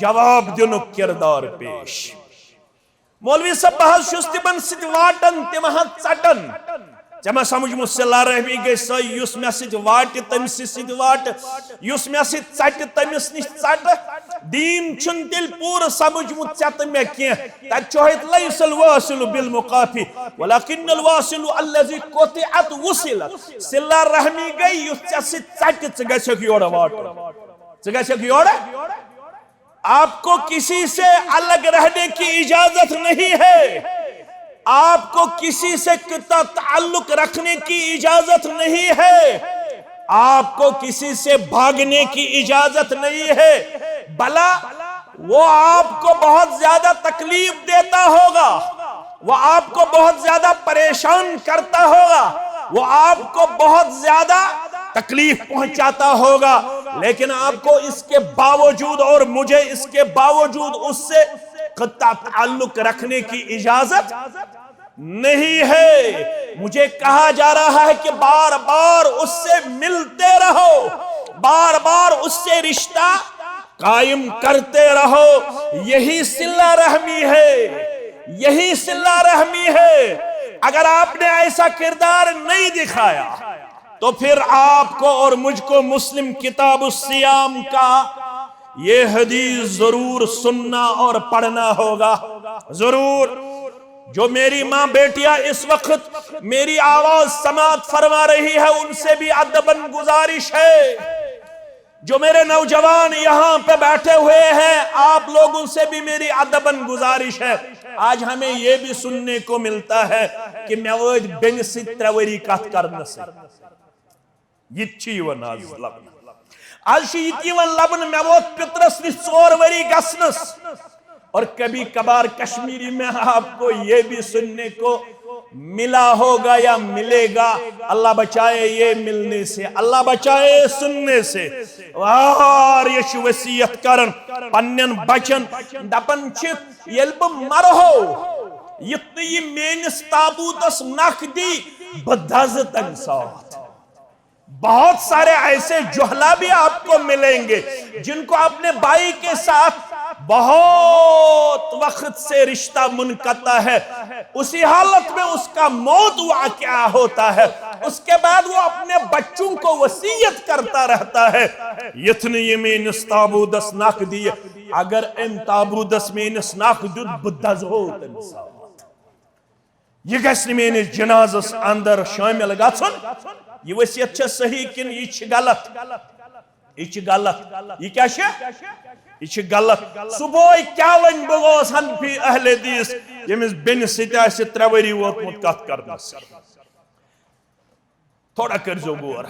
جواب دِنُک کردار پیش۔ مولوی صٲب، بہٕ حظ چھُس تِمن سۭتۍ واٹن، تِم حظ ژٹن۔ ژےٚ ما سمجھمُت صلہ رحمی گٔے سۄے یُس مےٚ سۭتۍ واٹہِ تٔمۍ سٕے سۭتۍ واٹہِ، یُس مےٚ سۭتۍ ژٹہِ تٔمِس نِش ژٹہِ؟ دیٖن چھُنہٕ تیٚلہِ پوٗرٕ سمجھمُت ژےٚ تہٕ مےٚ کینٛہہ۔ تَتہِ چھُ ہٲیِتھ، "لیس الواصل بالمقافی، ولکن الواصل الذی قطعت وصلت۔" صلہ رحمی گٔے یُس ژےٚ سۭتۍ ژٹہِ، ژٕ گژھکھ یورٕ واٹُن۔ ژٕ گژھکھ یورٕ۔ آپ کو کسی سے الگ رہنے کی اجازت نہیں ہے، آپ کو کسی سے قطع تعلق رکھنے کی اجازت نہیں ہے، آپ کو کسی سے بھاگنے کی اجازت نہیں ہے۔ بھلا وہ آپ کو بہت زیادہ تکلیف دیتا ہوگا، وہ آپ کو بہت زیادہ پریشان کرتا ہوگا، وہ آپ کو بہت زیادہ تکلیف پہنچاتا ہوگا، لیکن آپ کو اس کے باوجود اور مجھے اس کے باوجود اس سے قطع تعلق رکھنے کی اجازت نہیں ہے۔ مجھے کہا جا رہا ہے کہ بار بار اس سے ملتے رہو، بار بار اس سے رشتہ قائم کرتے رہو۔ یہی صلہ رحمی ہے، یہی صلہ رحمی ہے۔ اگر آپ نے ایسا کردار نہیں دکھایا تو پھر آپ کو اور مجھ کو مسلم کتاب الصیام کا یہ حدیث ضرور سننا اور پڑھنا ہوگا۔ ضرور۔ جو میری ماں بیٹیاں اس وقت میری آواز سماعت فرما رہی ہے، ان سے بھی ادباً گزارش ہے۔ جو میرے نوجوان یہاں پہ بیٹھے ہوئے ہیں، آپ لوگوں سے بھی میری ادباً گزارش ہے۔ آج ہمیں یہ بھی سننے کو ملتا ہے کہ مےٚ وٲتۍ بیٚنہِ سۭتۍ ترٛےٚ ؤری کتھ کرنہٕ سۭتۍ۔ یہِ تہِ چھُ یِوان آز لبنہٕ۔ آز چھُ یہِ تہِ یِوان لبنہٕ، مےٚ ووت پِترس نِش ژور ؤری گژھنس۔ اور کبھی کبھار کشمیری میں آپ کو یہ بھی سننے کو ملا ہوگا یا ملے گا، اللہ بچائے یہ ملنے سے، اللہ بچائے یہ سننے سے۔ وار یہ چھُ وصیت کران پننٮ۪ن بچن، دپان چھِ، ییٚلہِ بہٕ مرہو، یُتھ نہٕ یہِ میٲنِس تابوٗتس نکھ دی، بہٕ دزٕ تمہِ ساتہٕ۔ بہت سارے ایسے جہلا بھی آپ کو ملیں گے جن کو اپنے بھائی کے ساتھ بہت وقت سے رشتہ منقطع ہے، اسی حالت میں اس کا موت واقعہ ہوتا ہے، اس کے بعد وہ اپنے بچوں کو وصیت کرتا رہتا ہے، یتھ نہٕ یہِ میٲنِس تابوٗتس نکھ دِیہِ، اگر أمۍ تابوٗتس میٲنِس نکھ دیُت، بہٕ دزہو تٔمِس۔ یہِ گژھِ نہٕ میٲنِس جنازس اندر شٲمِل گژھُن۔ یہِ وصیت چھےٚ صحیح کِنہٕ یہِ چھِ غلط؟ یہِ چھِ غلط۔ یہِ کیٛاہ چھِ؟ یہِ چھِ غلط۔ صبحٲے کیٛاہ وَنہِ؟ بہٕ گوس حنفی اہل حدیث، ییٚمِس بیٚنہِ سۭتۍ آسہِ ترٛےٚ ؤری ووتمُت کتھ کرنس۔ تھوڑا کٔرۍزیو غور۔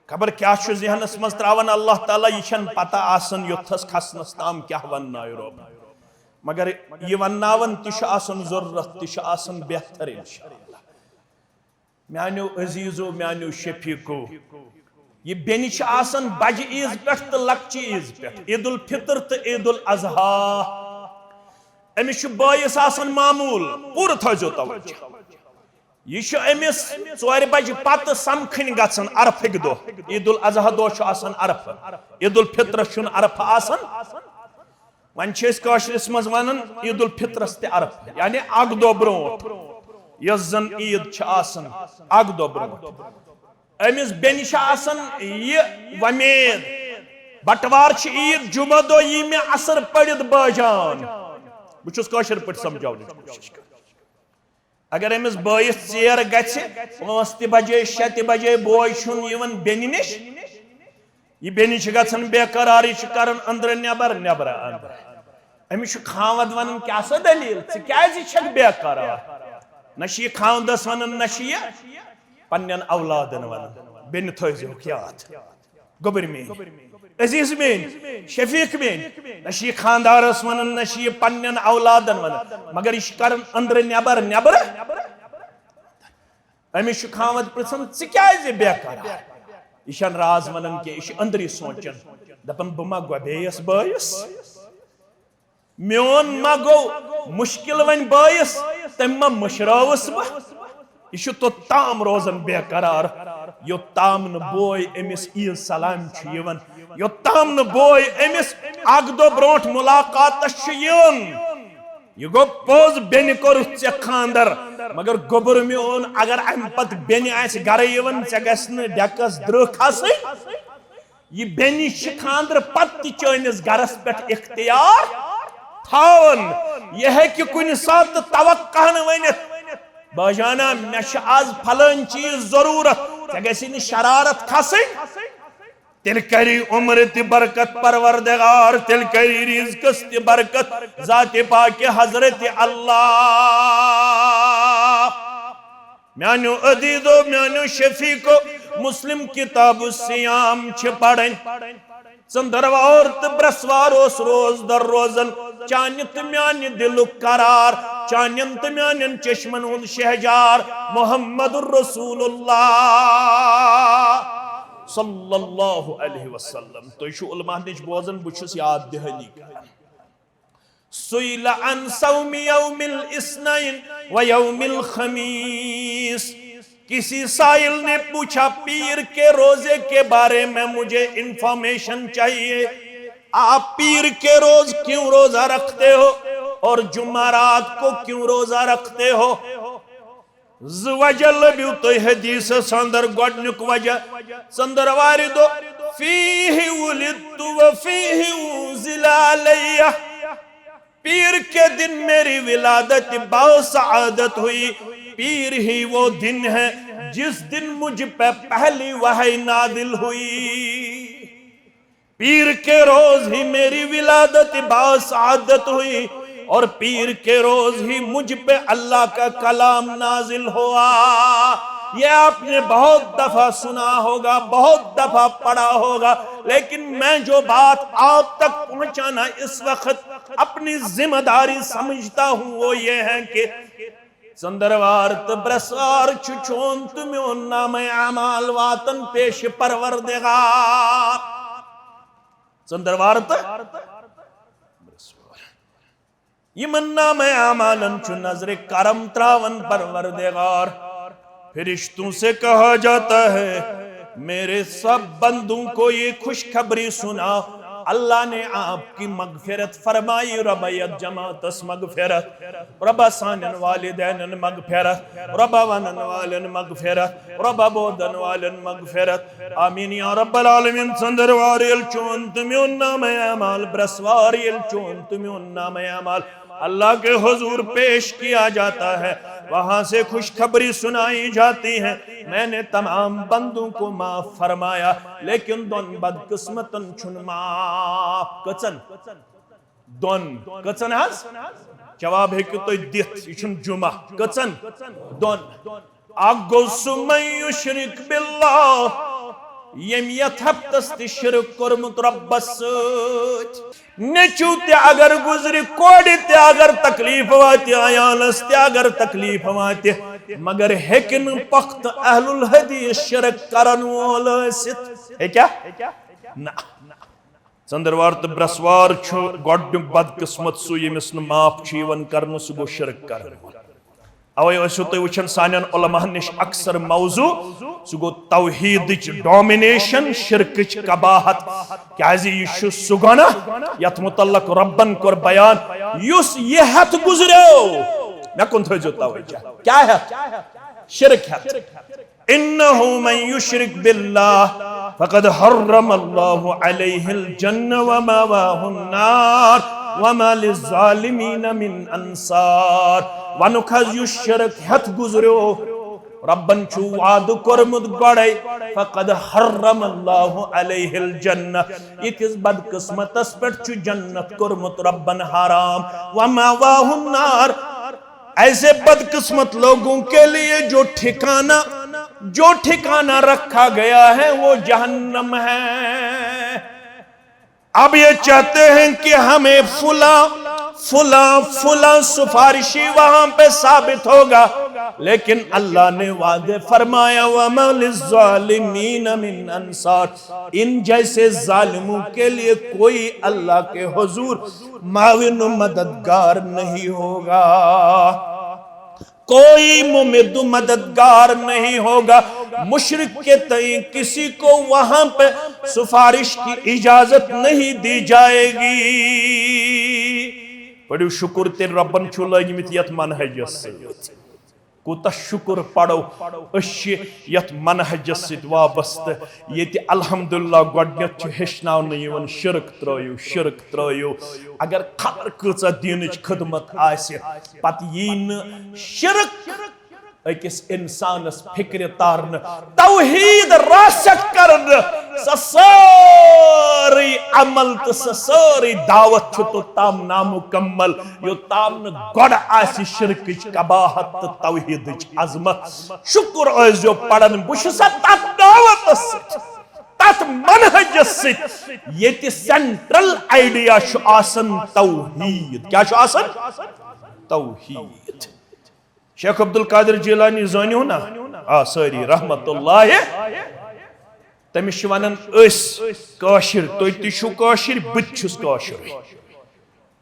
خبر کیٛاہ چھُ ذہنس منٛز ترٛاوان اللہ تعالیٰ، یہِ چھَنہٕ پتہ آسان یوٚتتھس کھسنس تام کیٛاہ وننایہِ رۄب۔ مگر یہِ ونناوان تہِ چھُ آسان ضروٗرت، تہِ چھُ آسان بہتر انشاءاللہ۔ میانیو عزیزو، میانیو شفیقو، یہِ بیٚنہِ چھِ آسان بجہِ عیٖز پٮ۪ٹھ تہٕ لۄکچہِ عیٖز پٮ۪ٹھ، عید الفطر تہٕ عید الاضحیٰ۔ أمِس چھُ بٲیِس آسان معموٗل، پوٗرٕ تھٲیزیو توجہ۔ یہِ چھُ أمِس ژورِ بجہِ پتہٕ سمکھٕنۍ گژھان عرفٕکۍ دۄہ۔ عید الاضحیٰ دۄہ چھُ آسان عرفہٕ، عید الفطرس چھُنہٕ عرفہٕ آسان۔ وۄنۍ چھِ أسۍ کٲشرِس منٛز ونان عید الفطرس تہِ عرفہٕ، یعنی اکھ دۄہ برونٛٹھ، یۄس زن عید چھِ آسان اکھ دۄہ برونٛٹھ۔ أمِس بیٚنہِ چھِ آسان یہِ وۄمید، بٹوار چھِ عید، جمعہ دۄہ یی مےٚ عصر پٔرِتھ بٲجان۔ بہٕ چھُس کٲشِر پٲٹھۍ سمجھاونٕچ کوٗشِش کران۔ اگر أمِس بٲیِس ژیر گژھِ، پانٛژھ تہِ بجے، شےٚ تہِ بجے، بوے چھُنہٕ یِوان بیٚنہِ نِش، یہِ بیٚنہِ چھِ گژھان بے قرار، یہِ چھِ کران أنٛدرٕ نٮ۪بر، نٮ۪برٕ أنٛدرٕ۔ أمِس چھُ خاوند ونان، "کیٛاہ سا دٔلیٖل؟ ژٕ کیٛازِ چھکھ بے قرار؟" نہ چھِ یہِ خاوندس ونان، نہ چھِ یہِ پننٮ۪ن اولادن ونان۔ بیٚنہِ تھٲیزیوکھ یاد۔ گوٚبٕرۍ میٲنۍ، عزیز میٲنۍ، شفیق میٲنۍ، نہ چھِ یہِ خاندارس ونان، نہ چھِ یہِ پننٮ۪ن اولادن ونان، مگر یہِ چھِ کران أنٛدرٕ نٮ۪بر، نٮ۪برٕ۔ أمِس چھُ خاوند پرژھان، "ژٕ کیٛازِ بے قرار؟" یہِ چھَنہٕ راز ونان کینٛہہ، یہِ چھُ أنٛدری سونٛچان، دپان، "بہٕ ما گۄبییس بٲیِس؟" میون ما گوٚو مشکل وۄنۍ بٲیِس، تٔمۍ ما مٔشراوُس بہٕ؟ یہِ چھُ توٚتام روزان بے قرار، یوٚتام نہٕ بوے أمِس عیٖد سلام چھُ یِوان، یوٚتام نہٕ بوے أمِس اکھ دۄہ برونٛٹھ ملاقاتس چھُ یِوان۔ یہِ گوٚو پوٚز، بیٚنہِ کوٚرُتھ ژےٚ خانٛدر، مگر گوٚبُر میون، اگر امہِ پتہٕ بیٚنہِ آسہِ گرٕ یِوان، ژےٚ گژھِ نہٕ ڈٮ۪کس درٕہ کھسٕنۍ۔ یہِ بیٚنہِ چھِ خانٛدرٕ پتہٕ تہِ چٲنِس گرس پٮ۪ٹھ اختیار تھاوان۔ یہِ ہیٚکہِ کُنہِ ساتہٕ توقع نہٕ ؤنِتھ، "باجانا، مےٚ چھِ آز پھلٲنۍ چیٖز ضروٗرت"، ژےٚ گژھی نہٕ شرارت کھسٕنۍ۔ تیٚلہِ کری عمر تہِ برکت پروردگار، تیٚلہِ کری رزقس تہِ برکت ذات پاک حضرت اللہ۔ میانیو عزیزو، میانیو شفیقو، مسلم کتاب الصیام چھِ پرٕنۍ۔ ژندروار تہٕ برسوار اوس روزدر روزان، چانہِ تہٕ میانہِ دلُک قرار، چانٮ۪ن تہٕ میانٮ۪ن چشمن ہُنٛد شہجار محمد رسول اللہ صلی اللہ علیہ وسلم۔ تُہۍ چھِو علماء نِش بوزان، بہٕ چھُس یاد دہٲنی کران۔ سئل عن صوم یوم الاثنین و یوم الخمیس۔ کسی سائل نے پوچھا، "پیر کے روزے کے بارے میں مجھے انفارمیشن چاہیے، آپ پیر کے روز کیوں روزہ رکھتے ہو اور جمعرات کو کیوں روزہ رکھتے ہو؟" زٕ وجہ لٔبِو تُہۍ حدیثس اندر۔ گۄڈنیُک وجہ، ژندروارِ دۄہ، "فیہ ولدت و فیہ انزل علیہ"، پیر کے دن میری ولادت باوسعادت ہوئی، پیر ہی وہ دن ہے جس دن مجھ پہ پہلی وحی نازل ہوئی۔ پیر کے روز ہی میری ولادت باوسعادت ہوئی اور پیر کے روز ہی مجھ پہ اللہ کا کلام نازل ہوا۔ یہ آپ نے بہت دفعہ سنا ہوگا، بہت دفعہ پڑھا ہوگا، لیکن میں جو بات آپ تک پہنچانا اس وقت اپنی ذمہ داری سمجھتا ہوں، وہ یہ ہے کہ ژندروار تہٕ برسوار چھُ چون تہٕ میون نامہ اعمال واتان پیش پروردگار۔ ژندروار تہٕ برسوار۔ یِمن نامہ اعمالن چھُ نظرِ کرم تراوان پروردگار۔ فرشتوں سے کہا جاتا ہے، میرے سب بندوں کو یہ خوشخبری سنا، اللہ نے آپ کی مغفرت فرمائی۔ رۄبہ یتھ جماعتس مغفرت، رۄبہ سانٮ۪ن والدینن مغفرت، رۄبہ ونن والٮ۪ن مغفرت، رۄبہ بوزن والٮ۪ن مغفرت۔ آمین یا رب العالمین۔ ژندروار ییٚلہِ چون تہٕ میون نامہ اعمال، برسوار ییٚلہِ چون تہٕ میون نامہ اعمال اللہ کے حضور پیش کیا جاتا ہے، وہاں سے خوشخبری سنائی جاتی ہے، میں نے تمام بندوں کو معاف فرمایا، لیکن دون بدقسمتن چھُنہٕ معاف۔ کٔژن؟ دون۔ کٔژن حظ؟ جواب ہیٚکِو تُہۍ دِتھ، یہِ چھُنہٕ جمعہ۔ کٔژن؟ دون۔ اکھ گوٚو سُہ من یشرک باللہ، ییٚمۍ یتھ ہفتس تہِ شرک کوٚرمُت رۄبس سۭتۍ۔ نیٚچو تہِ اگر گُزرِ، کورِ تہِ اگر تکلیف واتہِ، عیالس تہِ اگر تکلیف واتہِ، مگر ہیٚکہِ نہٕ پۄختہٕ اہل الحدیث شرک کرن وول ٲسِتھ۔ ہیٚکیٛاہ؟ نہ۔ ژندروار تہٕ برسوار چھُ گۄڈٕنیُک بدقسمت سُہ، ییٚمِس نہٕ معاف چھُ یِوان کرنہٕ، سُہ گوٚو شرک کرن وول۔ اوے ٲسِو تُہۍ وٕچھان سانٮ۪ن علماہن نِش اکثر موضوع، سُہ گوٚو توحیدٕچ ڈومینیشن، شرکٕچ قباحت۔ کیازِ یہِ چھُ سُہ گۄناہ یتھ متعلق رۄبن کوٚر بیان، یُس یہِ ہٮ۪تھ گُزریو۔ مےٚ کُن تھٲیزیو توجہ۔ کیٛاہ ہٮ۪تھ؟ شرک ہٮ۪تھ۔ انہ من یشرک باللہ فقد حرم اللہ علیہ الجنہ ومأواہ النار وما للظالمین من انصار۔ ونُک حظ، یُس شرک ہٮ۪تھ گُزریو، رۄبن چھُ وعدٕ کوٚرمُت گۄڈے، فقد حرم اللہ علیہ الجنہ، یِتھِس بدقسمتس پٮ۪ٹھ چھُ جنت کوٚرمُت رۄبن حرام، ومأواہ النار، ایسے بدقسمت لوگوں کے لیے جو ٹھکانہ، جو ٹھکانہ رکھا گیا ہے وہ جہنم ہے۔ اب یہ چاہتے ہیں کہ ہمیں فلاں، فلاں، فلاں سفارشی وہاں پہ ثابت ہوگا، لیکن اللہ نے واضح فرمایا، وما للظالمین من انصار، ان جیسے ظالموں کے لیے کوئی اللہ کے حضور معاون و مددگار نہیں ہوگا۔ کوئی ممد و مددگار نہیں ہوگا۔ مشرک کے تئیں کسی کو وہاں پہ سفارش کی اجازت نہیں دی جائے گی۔ پڑھو شکر تیٚلہِ رۄبن چھُ لٲگمٕتۍ یتھ منہجس سۭتۍ۔ کوٗتاہ شُکُر پَرو أسۍ چھِ یَتھ منہجس سۭتۍ وابستہٕ، ییٚتہِ الحمدللہ گۄڈٕنٮ۪تھ چھُ ہیٚچھناونہٕ یِوان شرک ترٲیِو، شرک ترٲیِو۔ اگر خبر کۭژاہ دیٖنٕچ خدمت آسہِ، پتہٕ یی نہٕ شرک أکِس اِنسانَس فِکرِ تارنہٕ، توحیٖد راسخ کرنہٕ، سۄ سٲرٕے عمل تہٕ سۄ سٲرٕے دعوت چھُ توٚتام نامُکمل، یوٚتام نہٕ گۄڈٕ آسہِ شرکٕچ قباحت تہٕ توحیٖدٕچ عظمت۔ شُکُر ٲسۍزیو پران، بہٕ چھُسا تتھ دعوتس سۭتۍ، تتھ منہجس سۭتۍ، ییٚتہِ سینٹرل آئیڈیا چھُ آسان توحیٖد۔ کیٛاہ چھُ آسان؟ توحیٖد۔ شیخ عبدالقادر جیلانی زٲنِو نا؟ آ، سٲری رحمت اللہ۔ تٔمِس چھِ ونان أسۍ کٲشِر، تُہۍ تہِ چھِو کٲشِر، بہٕ تہِ چھُس کٲشُرٕے۔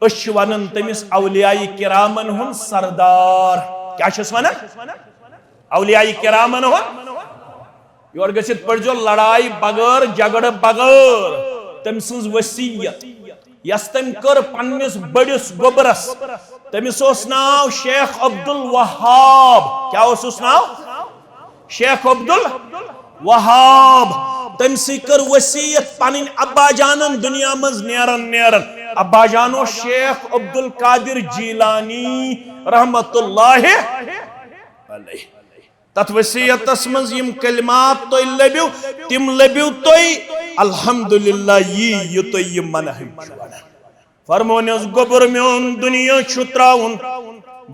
أسۍ چھِ ونان تٔمِس اولیاء کرامن ہُنٛد سردار۔ کیٛاہ چھِس ونان؟ اولیاء کرامن ہُنٛد۔ یور گٔژھِتھ پٔرۍزیو لڑایہِ بغٲر، جھگڑٕ بغٲر، تٔمۍ سٕنٛز وصیت، یۄس تٔمۍ کٔر پننِس بٔڑِس گوٚبرس۔ تٔمِس اوس ناو شیخ عبدالوہاب۔ کیٛاہ اوسُس ناو؟ شیخ عبدالوہاب۔ تٔمۍ سٕے کٔر وصیت پنٕنۍ ابا جانن دُنیا منٛز نیران نیران۔ ابا جان اوس شیخ عبدالقادر جیلانی رحمت اللہ علیہ۔ تتھ وصیتس منٛز یِم کلمات تُہۍ لٔبِو، تِم لٔبِو تُہۍ الحمدللہ، یی یہِ تُہۍ یہِ منہج چھُ ونان۔ فرمونس، گوٚبُر میون دُنیا چھُ ترٛاوُن،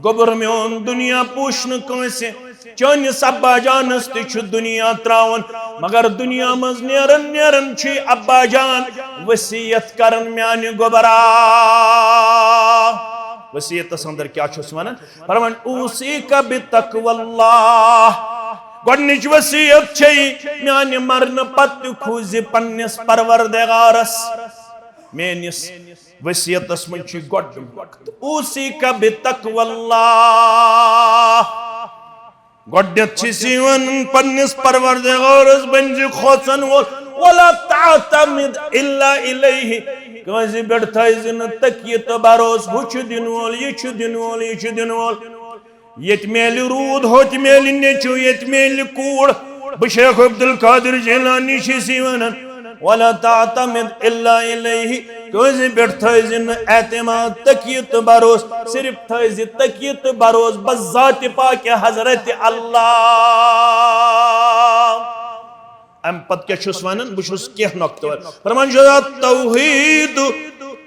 گوٚبُر میون دُنیا پوٗچھ نہٕ کٲنٛسہِ، چٲنِس ابا جانس تہِ چھُ دُنیا ترٛاوُن، مگر دُنیا منٛز نیران نیران چھُے ابا جان وصیت کران میانہِ گوٚبرا۔ وصیتس اندر کیٛاہ چھُس ونان؟ فرمان، اوصیک بتقوی اللہ۔ گۄڈنِچ وصیت چھے میانہِ مرنہٕ پتہٕ تہِ کھوٗژِ پننِس پروردگارس۔ میٲنِس وصیتس منٛز چھُ گۄڈٕ وقت، اوصیک بتقوی اللہ۔ گۄڈنیتھ چھِ أسۍ یِوان پننِس پروردگارس بٔنۍ زِ کھوژن وول، ولا تعتمد الا الیہ۔ کٲنٛسہِ پٮ۪ٹھ تھٲیزِ نہٕ تکیہِ تہٕ بھروسہٕ، ہُہ چھُ دِنہٕ وول، یہِ چھُ دِنہٕ وول، یہِ چھُ دِنہٕ وول۔ ییٚتہِ میلہِ روٗد، ہوٚتہِ میلہِ نیٚچوٗ، ییٚتہِ میلہِ کوٗر۔ بہٕ شیخ عبدالقادر جیلانی چھُس یہِ ونان، ولا تعتمد الا الیہ، کٲنٛسہِ پٮ۪ٹھ تھٲیزِ نہٕ اعتماد، تکیہِ تہٕ بھروسہٕ، صرف تھٲیزِ تکیہِ تہٕ بھروسہٕ بس ذاتِ پاکہِ حضرت اللہ۔ امہِ پتہٕ کیٛاہ چھُس ونان؟ بہٕ چھُس کینٛہہ نۄقطہٕ ونان۔ فرمان چھُ، التوحید،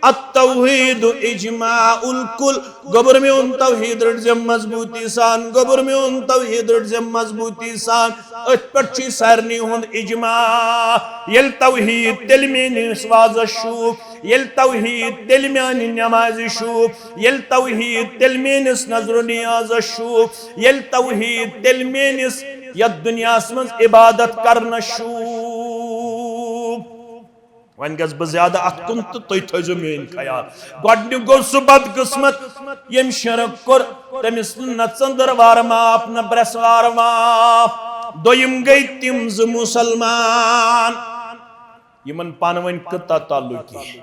التوحید اجماع الکل۔ گوٚبُر میون، توحید رٔٹۍ زِ مضبوٗطی سان، گوٚبُر میون، توحید رٔٹۍ زِ مضبوٗطی سان۔ أتھۍ پٮ۪ٹھ چھُ سارنٕے ہُنٛد اجماع۔ ییٚلہِ توحید، تیٚلہِ میٲنِس وازس شوٗب۔ ییٚلہِ توحید، تیٚلہِ میانہِ نمازِ شوٗب۔ ییٚلہِ توحید، تیٚلہِ میٲنِس نظر و نیازس شوٗب۔ ییٚلہِ توحید، تیٚلہِ میٲنِس یتھ دُنیاہس منٛز عبادت کرنس شوٗب۔ وۄنۍ گژھٕ بہٕ زیادٕ اتھ کُن تہٕ تُہۍ تھٲیزیو میٲنۍ خیال۔ گۄڈٕنیُک گوٚو سُہ بدقٕسمت، ییٚمۍ شرک کوٚر، تٔمِس نہٕ نہ ژٔنٛدٕروار معاف، نہ برٛٮ۪سوار معاف۔ دوٚیِم گٔے تِم زٕ مُسلمان، یِمن پانہٕ ؤنۍ قطع تعلقی،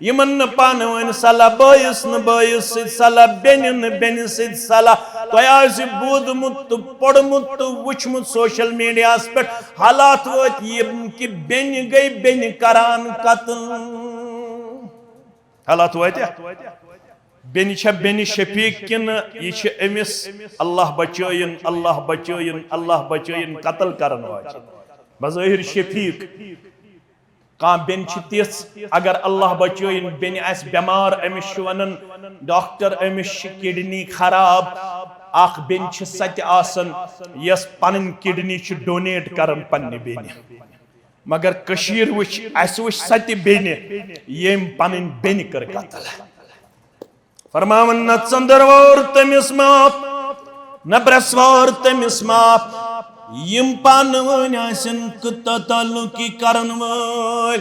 یِمن نہٕ پانہٕ ؤنۍ صلاح، بٲیِس نہٕ بٲیِس سۭتۍ صلاح، بیٚنہِ نہٕ بیٚنہِ سۭتۍ صلاح۔ تۄہہِ آسہِ بوٗزمُت تہٕ پوٚرمُت تہٕ وٕچھمُت سوشل میڈیاہس پٮ۪ٹھ، حالات وٲتۍ یِم کہِ بیٚنہِ گٔے بیٚنہِ کران قتل۔ حالات وٲتۍ؟ بیٚنہِ چھےٚ بیٚنہِ شفیق کِنہٕ یہِ چھِ أمِس؟ اللہ بچٲیِن، اللہ بچٲیِن، اللہ بچٲیِن، قتل کرن واجہِ بظٲہر شفیق۔ کانٛہہ بیٚنہِ چھِ تِژھ، اگر اللہ بچٲیِن، بیٚنہِ آسہِ بٮ۪مار، أمِس چھُ وَنان ڈاکٹر، أمِس چھِ کڈنی خراب۔ اکھ بیٚنہِ چھِ سۄ تہِ آسان، یۄس پنٕنۍ کڈنی چھِ ڈونیٹ کران پننہِ بیٚنہِ۔ مگر کٔشیٖر وٕچھ، اَسہِ وٕچھ سۄ تہِ بیٚنہِ، ییٚمۍ پنٕنۍ بیٚنہِ کٔر قتل۔ فرماوان، نہ ژٔنٛدٕروار تٔمِس معاف، نہ برٛٮ۪سوار تٔمِس معاف۔ یِم پانہٕ ؤنۍ آسن قطع تعلقی کرن وٲلۍ۔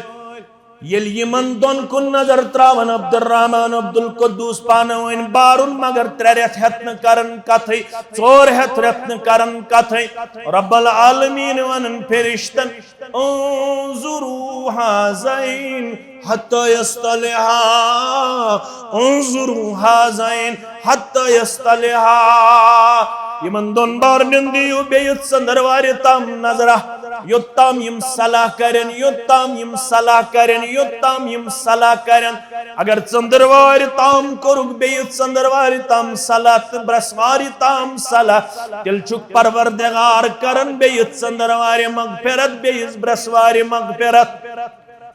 ییٚلہِ یِمن دۄن کُن نظر تراون، عبدالرحمان، عبدالقدوس پانہٕ ؤنۍ بارُن، مگر ترٛےٚ رٮ۪تھ ہٮ۪تھ نہٕ کرن کتھٕے، ژور ہٮ۪تھ رٮ۪تھ نہٕ کرن کتھٕے۔ رب العالمین ونان فرشتن، انظروا هذين حتى يصطلحا، انظروا هذين حتى يصطلحا۔ یِمن دۄن بارنٮ۪ن دِیِو بیٚیہِ ژٔنٛدٕروارِ تام نظرہ، یوٚت تام یِم صلاح کرن، یوٚت تام یِم صلاح کرن، یوٚت تام یِم صلاح کرن۔ اگر ژٔنٛدٕروارِ تام کوٚرُکھ بیٚیہِ ژٔنٛدٕروارِ تام صلاح تہٕ برٛٮ۪سوارِ تام صلاح، تیٚلہِ چھُکھ پروردگار کران بیٚیہِ ژٔنٛدٕروارِ مغفرت، بیٚیِس برٛٮ۪سوارِ مغفرت۔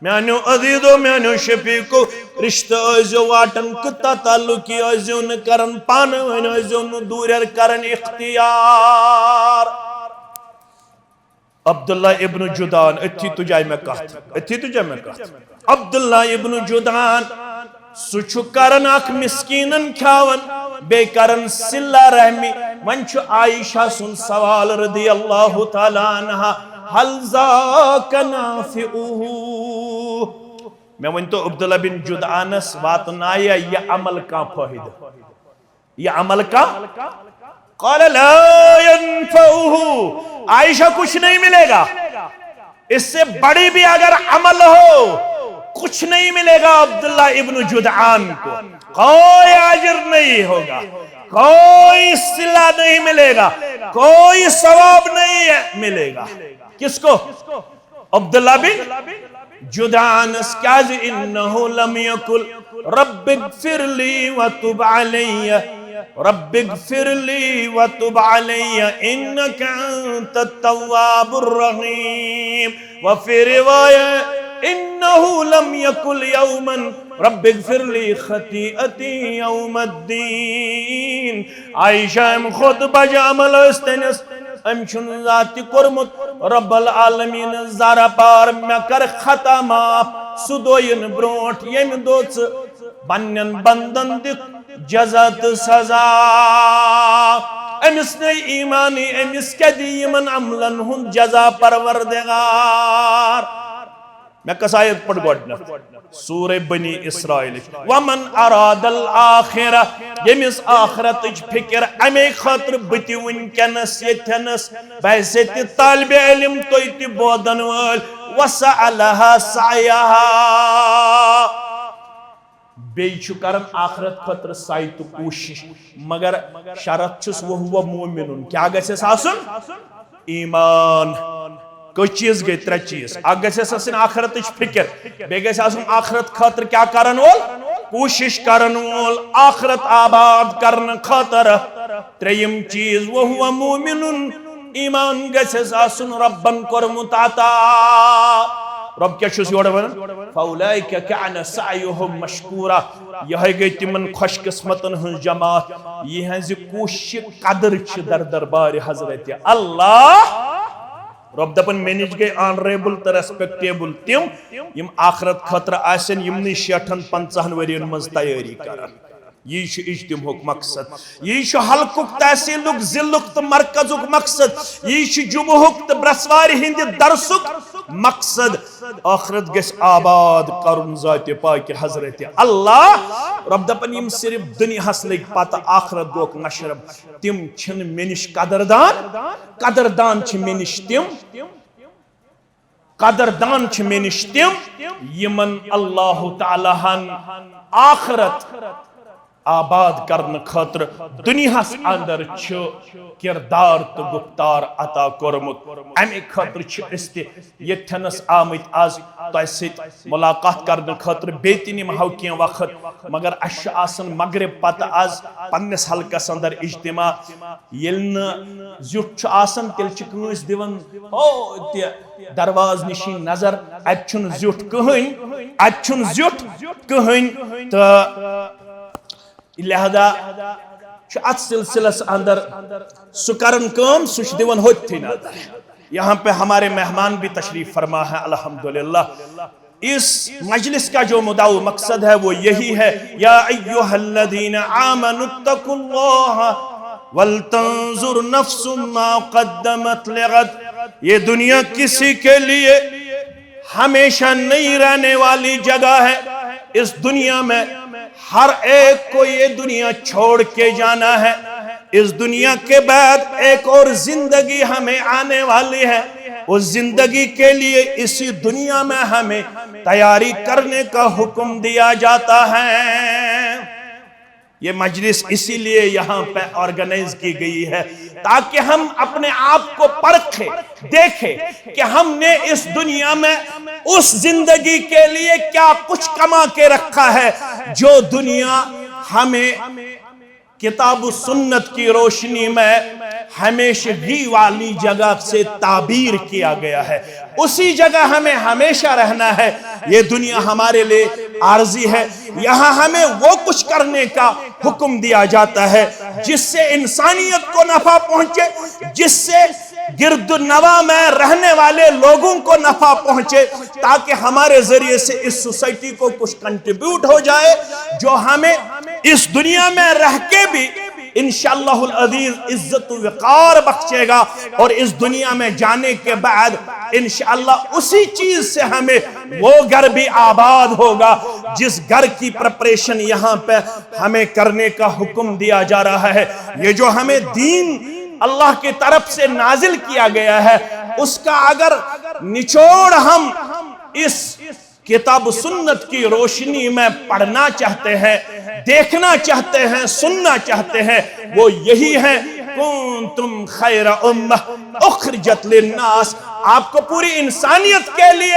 میانیو عزیزو، میانیو شفیقو، رشتہٕ ٲسۍزیو واٹن، کتا تعلقی ٲسۍزیو نہٕ کران، پانہٕ ؤنۍ ٲسۍزیو نہٕ دوٗرٮ۪ر کران اختیار۔ عبداللہ ابن جدعان، أتھی تُجے مےٚ کتھ، أتھی تُجے مےٚ کتھ۔ عبداللہ ابن جدعان، سُہ چھُ کران اکھ مسکینن کھیاون، بیٚیہِ کران صلہ رحمی۔ وۄنۍ چھُ عائشہ سُنٛد سوال رضی اللہ تعالیٰ عنہا، "هل ذاک نافعہ؟" مےٚ ؤنۍ تو، عبداللہ بن جدعانس واتنایا یہِ عمل کانٛہہ فٲیدٕ؟ یہِ عمل کانٛہہ؟ قال لا ينفعه، عائشہ، کچھ نہیں ملے گا، اس سے بڑی بھی اگر عمل ہو، کچھ نہیں ملے گا عبداللہ ابن جدعان کو، کوئی اجر نہیں ہوگا، کوئی صلہ نہیں ملے گا، کوئی ثواب نہیں ملے گا۔ کس کو؟ عبداللہ بن جدعانس، کیازِ انہ لم یقل رب اغفر لی وتب علی، رب اغفر لی وتب علی انک انت التواب الرحیم۔ وفی روایہ، انہ لم یقل یوما رب اغفر لی خطیئتی یوم الدین۔ عائشہ، امہِ کھۄتہٕ بجہِ عمل ٲس تٔمِس، أمۍ چھُنہٕ زانٛہہ تہِ کوٚرمُت رب العالمین زارٕ پار، مےٚ کر خطا معاف سُہ دۄہ یِنہٕ برونٛٹھ، ییٚمہِ دۄہ ژٕ پننٮ۪ن بندن دِکھ جزا تہٕ سزا۔ أمِس نے ایمانٕے، أمِس کیٛاہ دِیہِ یِمن عملن ہُنٛد جزا پروردگار؟ مےٚ کۄس آیت پٔر گۄڈٕنیتھ؟ سورہ بنی اسرائیل۔ ومن اراد الآخرہ، ییٚمِس آخرتٕچ فکر، امے خٲطرٕ بہٕ تہِ وٕنکیٚنس ییٚتھٮ۪نس، بحیثیت طالب علم، تُہۍ تہِ بوزن وٲلۍ، وسعی لہا سعیہا۔ بیٚیہِ چھُ کران آخرت خٲطرٕ سعی تہٕ کوٗشش، مگر شرط چھُس وہو مومنن۔ کیٛاہ گژھٮ۪س آسُن؟ ایمان۔ کٔژ چیٖز گٔے؟ ترٛےٚ چیٖز۔ اکھ گژھٮ۪س آسٕنۍ آخرتٕچ فکر، بیٚیہِ گژھِ آسُن آخرت خٲطرٕ کیٛاہ کرن وول؟ کوٗشش کرن وول آخرت آباد کرنہٕ خٲطرٕ۔ ترٛیٚیِم چیٖز، وہو مومنن، ایمان گژھٮ۪س آسُن ربن کوٚرمُت عطا۔ رب کیٛاہ چھُس یورٕ ونان؟ فاولئک کان سعیہم مشکورا۔ یہے گٔے تِمن خۄش قسمتن ہٕنٛز جماعت، یِہٕنٛزِ کوٗششہِ قدر چھِ در دربارِ حضرت اللہ۔ رب دپان، مےٚ نِش گٔے آنریبل تہٕ ریسپیکٹیبل تِم، یِم آخرت خٲطرٕ آسن یِمنٕے شیٹھن پنژاہن ؤرین منٛز تیٲری کران۔ یی چھُ اجتماعُک مقصد، یی چھُ حلقُک، تحصیلُک، ضلعُک تہٕ مرکزُک مقصد، یی چھُ جمعہُک تہٕ برٛٮ۪سوارِ ہٕنٛدِ درسُک مقصد۔ ٲخرت گژھِ آباد کرُن ذاتِ پاکِ حضرت اللہ۔ رب دپان، یِم صرف دُنیاہس لٔگۍ پتہٕ، آخرت گوکھ نشرب، تِم چھِنہٕ مےٚ نِش قدردان۔ قدردان چھِ مےٚ نِش تِم، قدردان چھِ مےٚ نِش تِم، یِمن اللہ تعالیٰ ہن آخرت آباد کرنہٕ خٲطرٕ دُنیاہس اندر چھُ کردار تہٕ گفتار عطا کوٚرمُت۔ امہِ خٲطرٕ چھِ أسۍ تہِ ییٚتھٮ۪نس آمٕتۍ از تۄہہِ سۭتۍ ملاقات کرنہٕ خٲطرٕ۔ بیٚیہِ تہِ نِمہو کینٛہہ وقت، مگر اسہِ چھُ آسان مغرب پتہٕ از پننِس حلقس اندر اجتماع۔ ییٚلہِ نہٕ زیُٹھ چھُ آسان، تیٚلہِ چھِ کٲنٛسہِ دِوان ہُہ تہِ دروازٕ نِشی نظر، اتہِ چھُنہٕ زیُٹھ کٕہٕنۍ، اتہِ چھُنہٕ زیُٹھ کٕہٕنۍ۔ تہٕ لہذا چھُ اتھ سلسلس اندر سُہ کران کٲم، سُہ چھُ دِوان ہوٚتھی نظر۔ یہاں پہ ہمارے مہمان بھی تشریف فرما ہے، الحمدللہ۔ اس مجلس کا جو مدعا و مقصد ہے، وہ یہی ہے، یا ایھا الذین آمنوا اتقوا اللہ ولتنظر نفس ما قدمت لغد۔ یہ دنیا کسی کے لیے ہمیشہ نہیں رہنے والی جگہ ہے۔ اس دنیا میں ہر ایک کو یہ دنیا چھوڑ کے جانا ہے۔ اس دنیا کے بعد ایک اور زندگی ہمیں آنے والی ہے۔ اس زندگی کے لیے اسی دنیا میں ہمیں تیاری کرنے کا حکم دیا جاتا ہے۔ یہ مجلس اسی لیے یہاں پہ آرگنائز کی گئی ہے، تاکہ ہم اپنے آپ کو پرکھیں، دیکھیں کہ ہم نے اس دنیا میں اس زندگی کے لیے کیا کچھ کما کے رکھا ہے، جو دنیا ہمیں کتاب و سنت کی روشنی میں ہمیشگی والی جگہ سے تعبیر کیا گیا ہے۔ اسی جگہ ہمیں ہمیشہ رہنا ہے۔ یہ دنیا ہمارے لیے عارضی ہے۔ یہاں ہمیں وہ کچھ کرنے کا حکم دیا جاتا ہے جس سے انسانیت کو نفع پہنچے، جس سے گرد و نواح میں رہنے والے لوگوں کو نفع پہنچے، تاکہ ہمارے ذریعے سے اس سوسائٹی کو کچھ کنٹریبیوٹ ہو جائے، جو ہمیں اس دنیا میں رہ کے بھی انشاءاللہ العزیز عزت و وقار بخشے گا، اور اس دنیا میں جانے کے بعد انشاءاللہ اسی چیز سے ہمیں وہ گھر بھی آباد ہوگا جس گھر کی پریپریشن یہاں پہ ہمیں کرنے کا حکم دیا جا رہا ہے۔ یہ جو ہمیں دین اللہ کی طرف سے نازل کیا گیا ہے، اس کا اگر نچوڑ ہم اس کتاب و سنت کی روشنی میں پڑھنا چاہتے ہیں، دیکھنا چاہتے ہیں، سننا چاہتے ہیں، وہ یہی ہے، کنتم خیر امہ اخرجت للناس۔ آپ کو پوری انسانیت کے لیے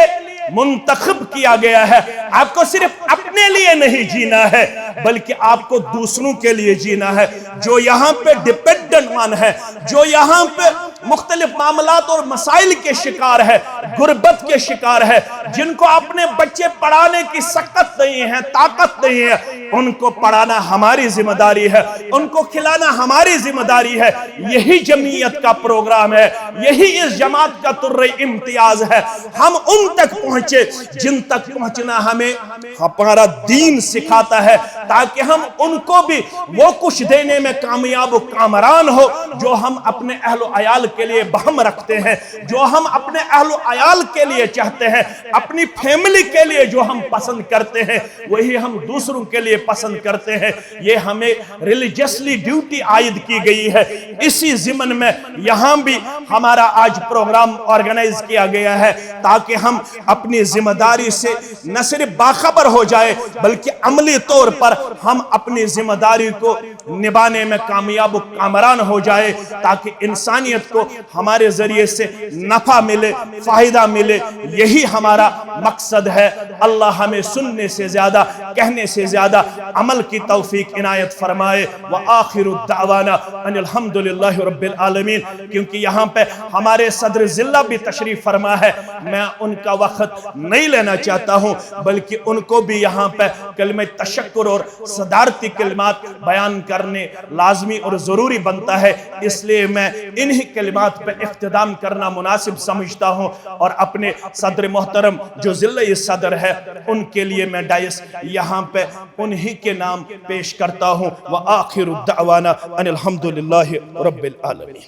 منتخب کیا گیا ہے۔ آپ کو صرف اپنے لیے نہیں جینا ہے، بلکہ آپ کو دوسروں کے لیے جینا ہے۔ جو یہاں پہ ڈپینڈنٹ ون ہے، جو یہاں پہ مختلف معاملات اور مسائل کے شکار ہے، غربت کے شکار ہے، جن کو اپنے بچے پڑھانے کی سکت نہیں ہے، طاقت نہیں ہے، ان کو پڑھانا ہماری ذمہ داری ہے، ان کو کھلانا ہماری ذمہ داری ہے۔ یہی جمعیت کا پروگرام ہے، یہی اس جماعت کا طرِ امتیاز ہے۔ ہم ان تک پہنچے جن تک پہنچنا ہمیں ہمارا دین سکھاتا ہے، تاکہ ہم ان کو بھی وہ کچھ دینے میں کامیاب و کامران ہو جو ہم اپنے اہل و عیال کے لیے بہم رکھتے ہیں، جو ہم اپنے اہل و عیال کے لیے چاہتے ہیں، اپنی فیملی کے لیے جو ہم پسند کرتے ہیں، وہی ہم دوسروں کے لیے پسند کرتے ہیں۔ یہ ہمیں ریلیجیسلی ڈیوٹی عائد کی گئی ہے۔ اسی ضمن میں یہاں بھی ہمارا آج پروگرام آرگنائز کیا گیا ہے، تاکہ ہم اپنی ذمہ داری سے نہ صرف باخبر ہو جائے، بلکہ عملی طور پر ہم اپنی ذمہ داری کو نبھانے میں کامیاب و کامران ہو جائے، تاکہ انسانیت کو ہمارے ذریعے سے نفع ملے، فائدہ ملے۔ یہی ہمارا مقصد ہے۔ اللہ ہمیں سننے سے زیادہ، کہنے سے زیادہ عمل کی توفیق عنایت فرمائے۔ وآخر دعوانا ان الحمد للہ رب العالمین۔ کیونکہ یہاں پہ ہمارے صدر ضلع بھی تشریف فرما ہے، میں ان کا وقت نہیں لینا چاہتا ہوں، بلکہ ان کو بھی یہاں پہ کلمہ تشکر اور صدارتی کلمات بیان کرنے لازمی اور ضروری بنتا ہے، اس لیے میں انہی کلمات پہ اختتام کرنا مناسب سمجھتا ہوں اور اپنے صدر محترم جو ضلعی صدر ہے، ان کے لیے میں ڈائس یہاں پہ انہی کے نام پیش کرتا ہوں۔ وآخر دعوانا ان الحمد للہ رب العالمین۔